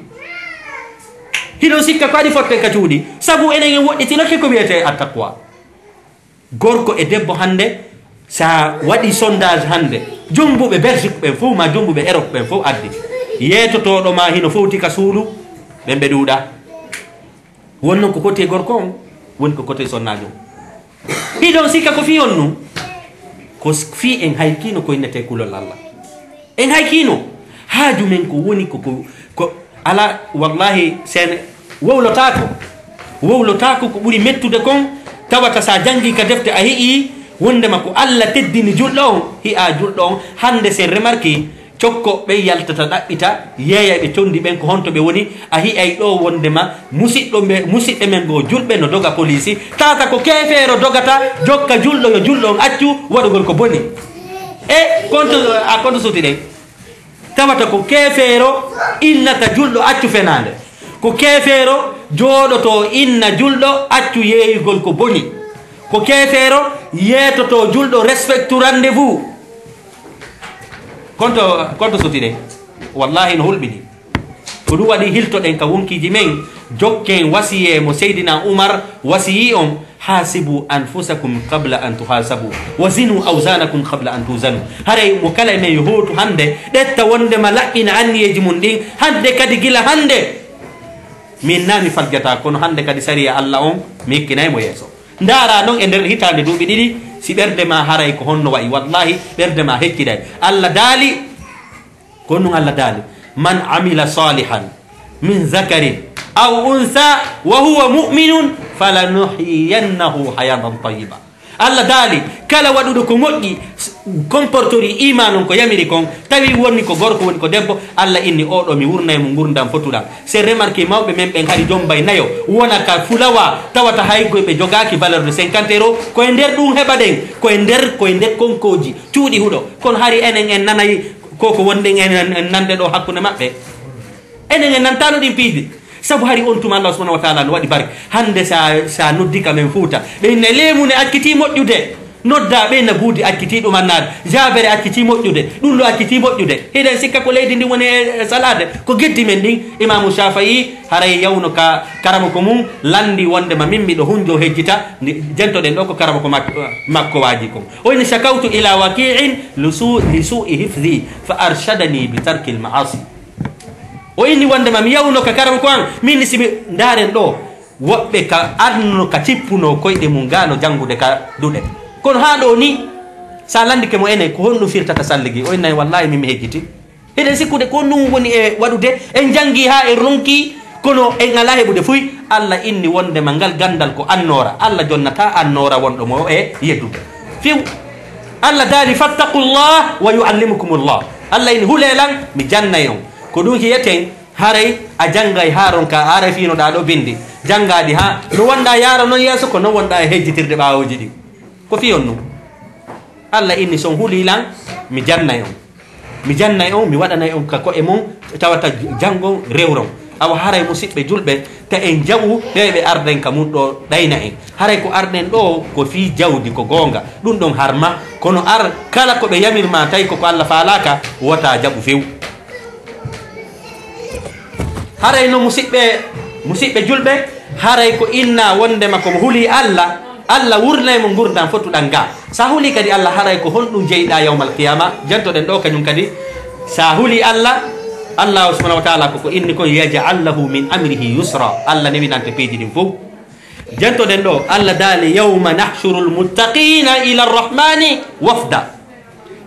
Hiɗon sikka ko haɗi fotten ka cuuɗi? Sabu enen en woɗɗitinoke ko wi'etee attaqwa. Gorko e debbo hannde, sa waɗi sondage hannde, jumbuɓe Belgique ɓen fow, ma jumbuɓe Europe ɓen fow addi. Yeetotooɗo ma hino fowti ka suudu, ɓen ɓe ɗuuɗa. Wonnon ko kote gorko on, woni ko kote sonnaajo on. Hiɗon sikka ko fii honɗun? Ko s-, fii en haykiino ko innetee kulol Allah. En haykiino. Haaju men ko woni ko, ko, ko Alaa, wallahi, sen wowlotaako. Wowlotaako ko ɓuri mettude kon, tawata sa janngi ka defte a hi'i wondema ko Allah teddini julɗo on, hi'a julɗo on. Hannde sen remarki cokko ɓen yaltata ɗaɓɓita, yeeya ɓe condi ɓen ko honto ɓe woni, a hi'ay ɗo wondema musiɗɗo ɓe, musiɓɓe men goo julɓe no doga poliisi, tawata ko keefeero dogata, jokka julɗo, yo julɗo on accu waɗugol ko boni. E konto, a konto suuti ɗen. Tawata ko keefeero innata julɗo accu fenaande. Ko keefeero jooɗotoo inna julɗo accu yeeyugol ko boni. Ko keefeero yeetotoo julɗo respectu rendez-vous. Konto, konto sotire. Wallahi no hulɓini. Ko ɗum waɗi hiltoɗen ka wonkiiji men, jokken wasiyee mo Seydina Umar wasiyii on, "Haasibu anfusakum qabla an tuhasabu, wa zinu awzanakum qabla an tuzanu." Haray mo kala e men yo hootu hannde, ɗetta wondema laɓɓina anniyeeji mum ɗin, hannde kadi gila hannde. Min naa mi faljata, kono hannde kadi sariya Allah on, mi hikkinay mo yeeso. Ndaara non e nder hitaande duuɓi ɗiɗi, si ɓernde ma haray ko honno wa'i, wallahi, ɓernde ma hecciday. Allah daali, Ko ɗum Allah daali, "Man amila salihan min zakarin aw unsa wa huwa mu'minun falanuhyiyannahu hayatan tayyiba." Allah daali, kala waɗuɗo ko moƴƴi, s-, comportori iman on ko yamiri kon, tawi woni ko gorko, woni ko debbo, Allah inni, "Oo ɗoo mi wurnay mo ngurndan fotuɗan." Se remarque mawɓe men ɓen hari jombay nayo, wona ka fulawa, tawata hay goy ɓe jogaaki valeur de cinquante euros, ko e nder ɗum heɓaɗen, ko e nder, ko e nder konkooji, cuuɗi huɗo. Kono hari enen en nanay Ko ko wonɗen en, en, en nande ɗo hakkunde maɓɓe. Enen en nantaano ɗin piiji. Sabu hari on tuma Allah subhanahu wa ta'ala no waɗi barke. Hande sa, sa noddi ka men Fuuta. Ɓe inna leemu ne accitii moƴƴude. Nodda ɓe na buudi accitii ɗum annaade. Jaabere accitii moƴƴude. Ɗum ɗo accitii moƴƴude. Hiɗen sikka ko leydi ndin woni e, e salaade. Ko geddi men ɗin. Imaamu Shafi'i haray yawno ka karamoko mum landi wonde ma min miɗo hunjo hejjita. Ndi, jentoɗen ɗo ko karamoko mak-, makko waaji kon. O inni, "Shakawtu ila Waki'in li su-, li su'i hifzi, fa arshadani bi tarkil ma'asi." O inni wondema mi yawno ka karamoko an, min si mi, ndaaren ɗoo, woɓɓe ka arno ka tippunoo koyɗe mun gaa no janngude ka duɗe. Kono haa ɗoo ni, si a lanndike mo enen, ko honɗun firtata salligii? O innay, wallaahi min mi hejjiti. Hiɗen sikkude ko honɗun woni e waɗude, en janngii haa en ronkii, kono en alaa heɓude fuy. Alla inni wondema ngal ganndal ko annoora. Alla jonnataa annoora wonɗo mo e yeddude. Few. Alla daali, "Fattaqullah wa yuallimukumullah." Alla inni, "Hulee lan, mi jannay on." Ko ɗun yi'eten, haray a janngay haa ronkaa, haray fii no ɗaa ɗoo binndi. Janngaa ɗi haa no wonɗaa yaara non yeeso, ko non wonɗaa e hejjitirde ɓaawooji ɗin. Ko fii on ɗun. Alla inni, "Si on hulii lan, mi jannay on. Mi jannay on, mi waɗanay on ka ko'e mon, tawata janngon rewron." Awa haray musiɓɓe julɓe, ta en jaɓu ɓee ɓe arden ka mun ɗoo ɗayna en. Haray ko arɗen ɗoo ko fii jawdi, ko goonga. Ɗun ɗon harma, kono ar kala ko ɓe yamir maa tawi ko ko Alla faalaaka, wota jaɓu few. Haray no musiɓɓe, musiɓɓe julɓe, haray ko innaa wondema ko mo hulii Alla, Alla wurnay mo ngurndan fotuɗan ga. Si a hulii kadi Alla, haray ko honɗun jeyiɗaa yawmal qiyaama? Jantoɗen ɗoo kañun kadi. Si a hulii Alla, Allaahu subhaanahu wa ta'aalaa ko ko inni kon, "Yaj'al lahu min amrihi yusra." Alla newinante piiji ɗin fow. Jantoɗen ɗoo, Alla daali, "Yawma nahshurul muttaqiina ila rahmaani wafda."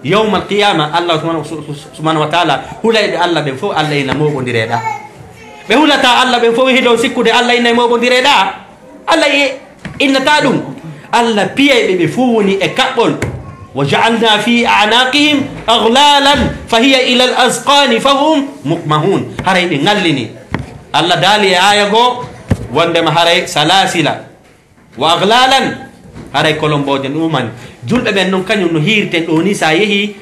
Yawmal qiyaama, Alla subhaanahu, su-, su-, subhaanahu wa ta'aalaa, hulayɓe Alla ɓen fow, Alla ina mooɓondiree ɗaa. Ɓe hulataa Alla ɓen fow, hiɗon sikkude Alla ina e mooɓondiree ɗaa? Alla e, innataa ɗun. Alla piyay ɓe, ɓe fow woni e kaɓɓol. "Wa ja'alna fi a'naqihim aghlalan fa hiya ila al-azqani fa hum muqmahun." Haray ɓe ŋallini. Alla daali e aaya goo, wondema haray salaasila wa aghlalan, haray kolombooje ɗuman. Julɓe ɓen non kañun no hiirten ɗoo ni, si a yehi,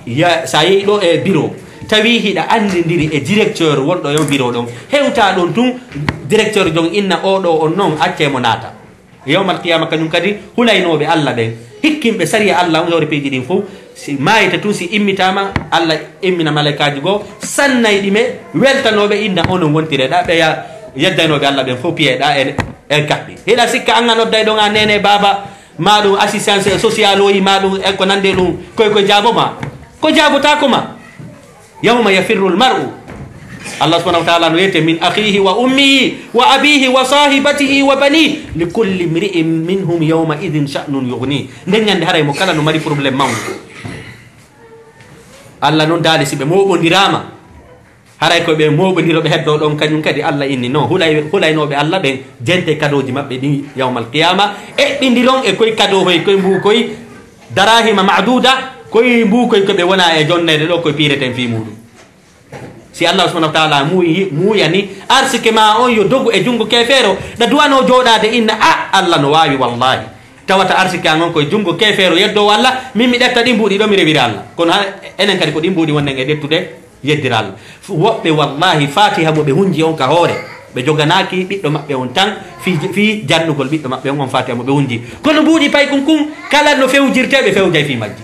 ya, si a yehi ɗoo e biro, tawi hiɗa anndindiri e directeur wonɗo e on biro ɗon, hewtaa ɗon tun, directeur jon inna oo ɗoo on non, accee mo naata. Yawmal qiyaama kañun kadi, hulaynooɓe Alla ɓen, hikkinɓe sariya Alla on, hewre piiji ɗin fow, si maayete tun, si immitaama, Alla immina malaykaaji goo, sannay ɗi me weltanooɓe, inna onon wontireɗaa, ɓe ya-, yeddaynooɓe Alla ɓen fow piyeɗaa e, e kaɓɓi. Hiɗa sikka an a nodday ɗon a neene, baaba, maa ɗun assistance sociale oyi, maa ɗun e ko nandi e ɗun, koy koy jaabo ma? Ko jaabotaako ma. Yawma yafirru al-mar'u. Allah subhanahu wa ta'ala no wi'ete, "Min akhihi wa ummihi wa abihi wa sahibatihi wa banihi, li kulli imri'in minhum yawma idhin sha'nun yughni." Nden ñande haray mo kala no mari problème mawɗo. Allah non daali si ɓe mooɓondiraama, haray ko ɓe mooɓondiro ɓe heddoo ɗon kañum kadi Allah inni non. Hulay-, hulaynooɓe Allah ɓen jente kadooji maɓɓe ɗin yawmal qiyama. Eɓɓindiron e koy kadoo hoy, koy mbuu koy darahima ma'duda, koy mbuu koy ko ɓe wona e jonneede ɗo koy piireten fii muuɗum. Si Allah subhanahu wa ta'ala muuyi, muuyani arsike ma on yo dogu e junngo keefeero, ɗa duwanoo jooɗaade inna, "A, Allah no waawi wallahi." Tawata arsike an on koye junngo keefeero yeddoowo Allah, min mi ɗetta ɗin mbuuɗi ɗo mi rewira Allah. Kono ha, enen kadi ko ɗin mbuuɗi wonnen e ɗettude yeddira Allah. F-, woɓɓe wallahi Fatiha mo ɓe hunji on ka hoore, ɓe joganaaki ɓiɗɗo maɓɓe on tan fii, fii jannugol ɓiɗɗo maɓɓe on, on Fatiha mo ɓe hunji. Kono mbuuɗi paykun kun, kala no fewjirtee ɓe fewjay fii majji.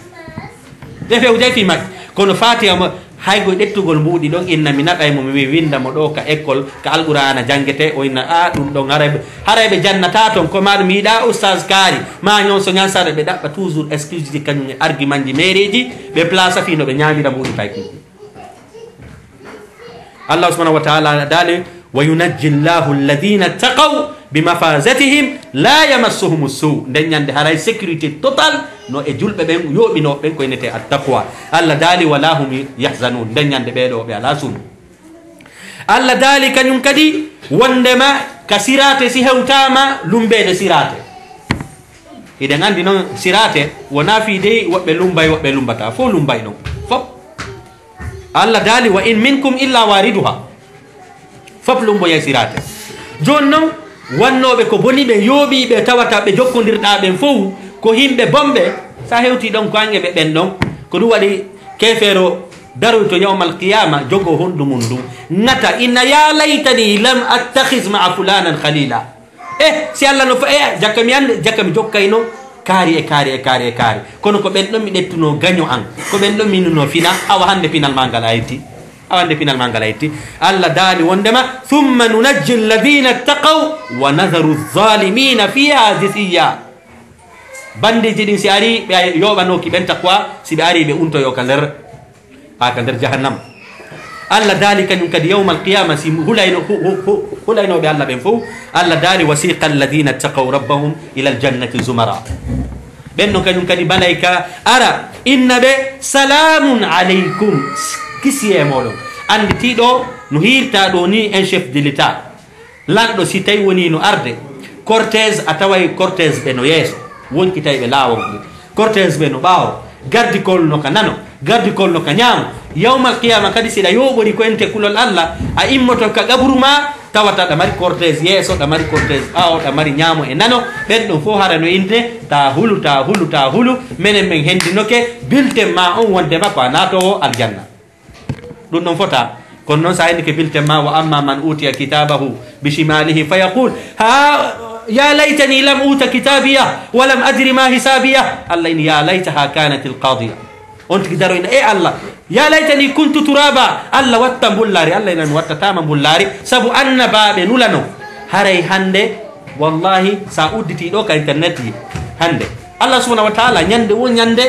Ɓe fewjay fii majji. Kono Fatiha mo, hay ko ɗettugol mbuuɗi ɗon, inna mi naɗay mo, mi wi'i, "Winnda mo ɗo ka école, ka Alqur'aana janngetee," o inna, "A, ɗum ɗon haray ɓe, haray ɓe jannataa ton, ko maa ɗum mi yiɗaa ustaz kaari, maa ñon so ñan sare," ɓe ɗaɓɓa toujours excuse ji kañum e argument ji meereeji, ɓe place fii no ɓe ñaamira mbuuɗi paykun. Allah subhanahu wa ta'ala daali, "Wa yunajji Allahu alladhina taqaw bi mafazatihim la yamassuhumu su." Nden ñande haray sécurité total no e julɓe ɓen, yooɓinooɓe ɓen ko innetee at-taqwa. Allah daali, "Wa la hum yahzanun." Nden ñande ɓee ɗoo ɓe alaa sunu. Allah daali kañum kadi wondema ka siraate si hewtaama lumbeede siraate. Hiɗen anndi non siraate wonaa fii dey woɓɓe lumbay, woɓɓe lumbataa. Fow lumbay non. Fow. Allah daali, "Wa in minkum illa wariduha." Fop lumboyay siraate. Jooni non, wannooɓe ko boni ɓe, yooɓii ɓe, tawata ɓe jokkondirɗaa ɓen fow ko yimɓe bonɓe, sa hewtii ɗon ko an e ɓe ɓen ɗon. Ko ɗum waɗi keefeero daroyto yawmal qiyaama, jogoo hondu mum ndun. Ŋata, inna, "Ya laytani lam attakhiz ma'a fulanan khalila." Eh, si Allah no fa-, eh, jakka mi annde, jakka mi jokkayno kaari e kaari e kaari e kaari. Kono ko ɓen ɗon mi ɗettunoo gaño an, ko ɓen ɗon mi nunoo fina, awa hannde pinal maa ngal a yetti. Awa hannde pinal maa ngal a yetti. Allah daali wondema, "Thumma nunajji alladhina ittaqaw wa nadharu adh-dhalimina fiha jithiya." Bandiiji ɗin si arii, ɓe yooɓanooki ɓen taqwa, si ɓe arii ɓe untoyoo ka nder, a ka nder jahannama. Allah daali kañum kadi yawmal qiyaama, si hulayno-, hu-, hu-, hu-, hulaynooɓe Allah ɓen fow, Allah daali, "Wasiqa alladhina ittaqaw rabbahum ila aljannati zumara." Ɓen ɗon kañum kadi malayka ara, inna ɓe, "Salamun alaykum." Kisiyee e mooɗon. Annditiiɗo no hiirta ɗo ni en chef de l'État. Lanɗo si tawi woni no arde, cortège a taway cortège ɓe no yeeso, wonkitay ɓe laawol ngol. Cortège ɓe no ɓaawo, garde corps no ka nano, garde corps no ka ñaamo. Yawmal qiyaama kadi si ɗa yooɓori ko ente kulol Allah, a immoto ka qaburu ma, tawata ɗa mari cortège yeeso, ɗa mari cortège ɓaawo, ɗa mari ñaamo e nano, ɓen ɗon fow hara no inne, taa hulu, taa hulu, taa hulu, menen men hendinoke, bulletin ma on wondema ko a naatoowo aljanna. Ɗum ɗon fota. Kono noon, so a inni ke bulletin ma, "Wa amma man utiya kitabahu bi shimalihi fa yaqul, ha, ya laytani lam uta kitabiya, wa lam adri ma hisabiya." Allah inni, "Ya laytaha kanatil qadiya." On tigi daroyna, "E Allah, ya laytani kuntu turaba." Allah watta mbullaari. Allah ina mi wattatama mbullaari. Sabu annabaaɓe nulano. Haray hannde, wallahi, sa udditi ɗo ka internet yi, hannde, Allah subhanahu wa ta'ala, ñande wo ñande,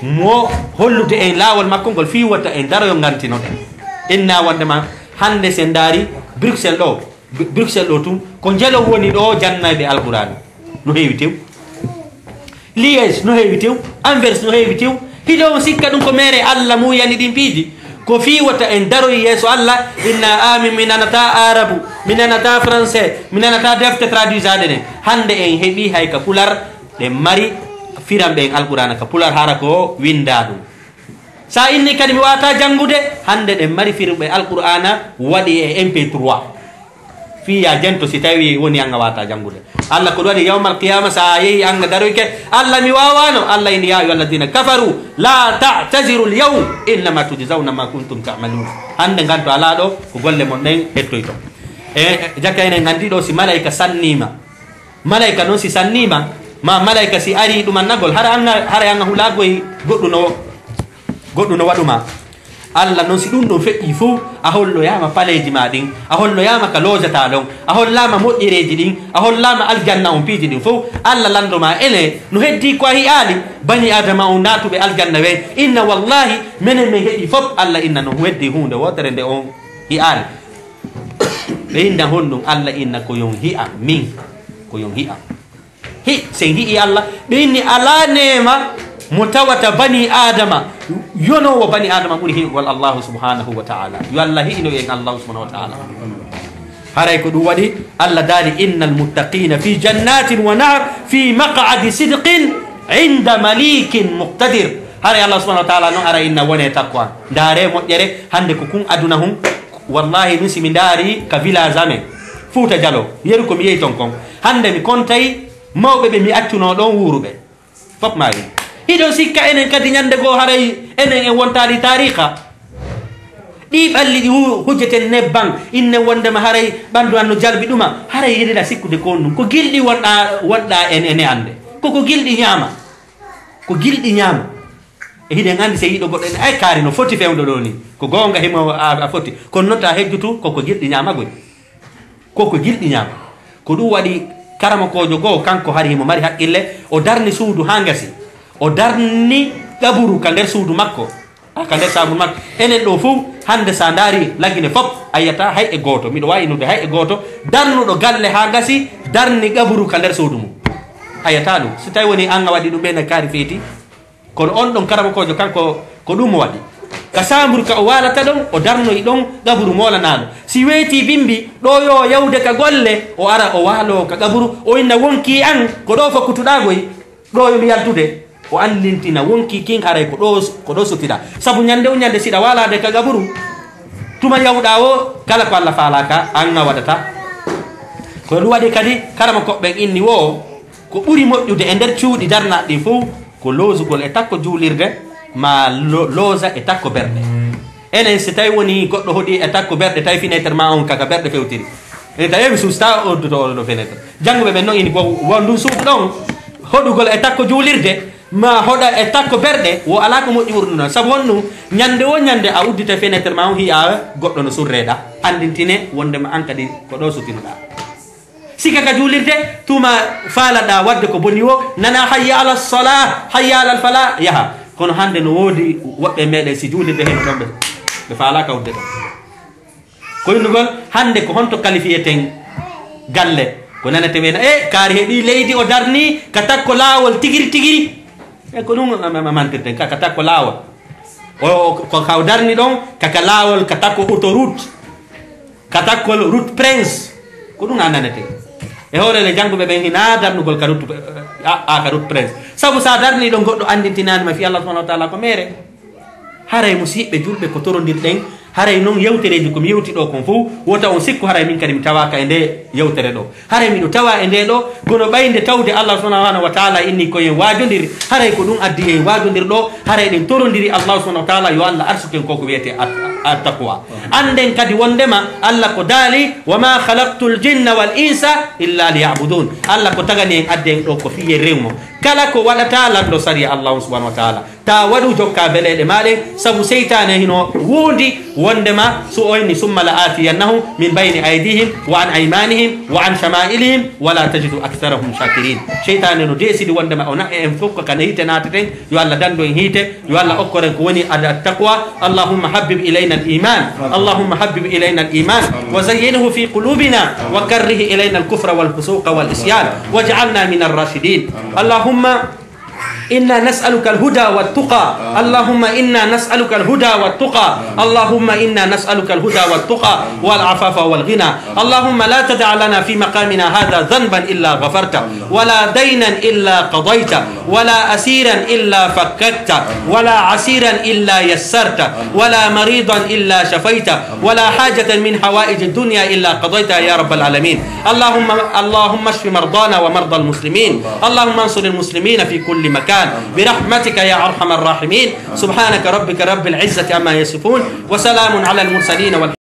mo hollude en laawol makko ngol fii wota en daroyo ngantinoɗen. Inna wondema hannde sen ndaari Bruxelles ɗo, Bru-, Bruxelles ɗo tun, ko njelo woni ɗo jannayɓe Alqur'aana. No heewi tew. Liège no heewi tew. Anvers no heewi tew. Hiɗo on sikka ɗum ko mere Allah muuyani ɗin piiji? Ko fii wota en daroy yeeso Allah, inna amin, mi nanata Aarabu, mi nanata Français, mi nanata defte traduisaɗe ɗen. Hannde en heɓi hay ka Pular, ɗen mari firanɓe en Alqur'aana ka Pular, hara ko winnda ɗum. Sa inni kadi mi waata janngude, hannde ɗen mari firɓe Alqur'aana waɗi e M P trois. Fii ya jento si tawi woni an a waata janngude. Allah ko ɗum waɗi yawmal qiyaama sa yehi an a daroyke, Allah mi waawano. Allah inni, "Ya ayyuha alladhina kafaru, la ta'taziru al-yawm, innama tujzawna ma kuntum ta'malun." Hannde nganto alaa ɗo, ko golle mon ɗen hettoyto. E, e, jaka enen anndi ɗo si malayka sannima, malayka noon si sannima, ma malayka si ari ɗum annagol, hara an, hara an a hulaagoy goɗɗum no, goɗɗum no waɗuma. Allah noon, si ɗum ɗon feƴƴii fuu, a holloyaama paleeji maa ɗin, a holloyaama ka loojataa ɗon, a hollaama moƴƴereeji ɗin, a hollaama aljanna on piiji ɗin fow. Allah lanndo maa ene, no heddii ko a hi'aali? Banii Aadama on naatuɓe aljanna ɓen, inna wallaahi, menen men heɓii fof. Allah inna no heddii huunde wootere nde on hi'aali. Ɓe inna honɗum? Allah inna ko yon hi'a min, ko yon hi'a. Hi, sen hi'i Allah, ɓe inni alaa neema mo tawata banii Aadama, yonoowo banii Aadama ɓuri hi'ugol Allahu subhanahu wa ta'ala. Yo Allah hi'ino en Allahu subhanahu wa ta'ala. Haray ko ɗum waɗi Allah daali, "Innal muttaqina fi jannatin wa nahar, fi maq'adi sidqin inda malikin muqtadir." Haray Allah subhanahu wa ta'ala non ara inna wone takwa. Ndaare moƴƴere, hande ko kun aduna hun. Wallahi, min si mi ndaari ka village amen, Fuuta Jaloo, yeru ko mi yehi ton kon. Hande mi kontay mawɓe ɓe mi accuno ɗon wuuruɓe. Fop maari. Hiɗon sikka enen kadi ñande goo haray enen en wontaali taariika? Ɗii ɓalli ɗi wu-, hujjeten nebban, inne wondema haray ɓandu an no jalbi ɗuma, haray yiɗiɗa sikkude ko on ɗum. Ko gilɗi wonɗa, wonɗa en, ene ande. Ko ko gilɗi ñaama. Ko gilɗi ñaama. E hiɗen anndi, si yiɗo goɗɗo ene, ay, kaari no foti fewndo ɗoo ni. Ko goonga, himo a, a foti. Kono non ta hejjutu, ko ko gilɗi ñaamagoy. Ko ko gilɗi ñaama. Ko ɗum waɗi karamokoojo goo, kanko hari himo mari haqqille, o darni suudu haa ngasi. O darni qaburu ka nder suudu makko. A, ka nder saaburu makko. Enen ɗoo fow, hannde sa ndaari Lagine fop, a yi'ataa hay e gooto. Miɗo waawi innude hay e gooto darnuɗo galle haa ngasi, darni qaburu ka nder suudu mum. A yi'ataa ɗum. Si tawi woni an a waɗi ɗum, ɓe na kaari feeti. Kono on ɗon karamokoojo kanko, ko ɗum o waɗi. Ka saamburu ka o waalata ɗon, o darnoyi ɗon qaburu moolanaaɗo. Si weetii bimbi, ɗo yo yawde ka golle, o ara o waaloo ka qaburu, o inna wonkii an, ko ɗo fokkutuɗaa goy, ɗo yo mi yaltude. O anndintina wonkii kin haray ko ɗo, ko ɗo sutiɗaa. Sabu ñande o ñande siɗa waalaade ka qaburu, tuma yawɗaa o, kala ko Allah faalaaka, an a waɗata. Ko ɗum waɗi kadi, karamokooɓe ɓen inni wo, ko ɓuri moƴƴude e nder cuuɗi darnaaɗi ɗin fow, ko loosugol e takko juulirde, maa lo-, loosa e takko berɗe. Enen, si tawi woni goɗɗo hoɗi e takko berɗe, tawi fenêtre maa on kaka berɗe fewtiri. Ene tawi mi suusta o odduto oɗo fenêtre. Jannguɓe ɓen non ini ko won ndun suudu ɗon, hoɗugol e takko juulirde, maa hoɗa e takko berɗe, wo alaa ko moƴƴi ɓurɗo non. Sabu honɗum? Ñande wo ñande a uddita fenêtre maa on, hi'a goɗɗo no surreɗa, anndintine wondema an kadi ko ɗo sutinoɗa. Sika ka juulirde, tuma faalaɗaa waɗde ko boni wo, nana hayya ala salah, hayya ala falah, yaha. Kono hannde no woodi woɓɓe meɗen si juulirde heno ɗon ɓe. Ɓe faalaaka wudde ɗon. Ko innugol, hannde ko honto kalifiyeten galle? Ko nanete ɓe na, "E, kaari he ɗii leydi o darnii ka takko laawol tigiri tigiri." E, ko ɗum am-, am-, am-, mantirten, ka, ka takko laawol. O, o, ko ka o darni ɗon, ka, ka laawol, ka takko autoroute. Ka takkol route prince. Ko ɗum a nanete. E hoore le jannguɓe ɓen hinaa darnugol ka route, a, a, ka route prince. Sabu sa darni ɗon goɗɗo anndintinaani ma fii Allah subhanahu wa ta'ala ko meere. Haray musiɓɓe julɓe ko torondirɗen, haray non yewtereeji ko mi yewti ɗoo kon fow, wota on sikku haray min kadi mi tawaaka e ndee yewtere ɗoo. Haray miɗo tawaa e ndee ɗoo, kono ɓay nde tawde Allah subhanahu wa ta'ala inni ko en waajondiri, haray ko ɗum addi en waajondir ɗoo, haray ɗen torondiri Allah subhanahu wa ta'ala yo Allah arsuken ko ko wiyetee at-, at-taqwa. Annden kadi wondema Allah ko daali, "Wa ma khalaqtul jinna wal insa illa liya'budun." Allah ko tagani en addi en ɗoo ko fii yen rew mo. Kala ko waɗataa lanndo sariya Allah subhanahu wa ta'ala. Ta waɗu jokka beleeɗe maa ɗen, sabu seytaane hino woondi wondema so o inni, "Summa la aatiyannahum min bayni aydihim wa an aymanihim wa an shama'ilihim wa la tajidu aktharahum shakirin." Seytaane no deesidi wondema o naɓe en fof ko ka hiite naataten. Yo Allah dandu en hiite, yo Allah okkoren ko woni ad-, at-taqwa. Allahumma habbib ilayna al-iman. Allahumma habbib ilayna al-iman. Wa zayyinhu fi qulubina wa karrih ilayna al-kufra wal fusuqa wal isyan. Waj'alna min ar-rashidin. Allahumma إنا نسألك الهدى والتقى. اللهم إنا نسألك الهدى والتقى. اللهم إنا نسألك الهدى والتقى والعفاف والغنى. اللهم لا تدع لنا في مقامنا هذا ذنبا إلا غفرته، ولا دينا إلا قضيته، ولا أسيرا إلا فككته، ولا عسيرا إلا يسرته، ولا مريضا إلا شفيته، ولا حاجة من حوائج الدنيا إلا قضيتها يا رب العالمين. اللهم، اللهم اشف مرضانا ومرضى المسلمين. اللهم انصر المسلمين في كل مكان برحمتك يا أرحم الراحمين. سبحانك ربك رب العزة عما يصفون، وسلام على المرسلين والحمد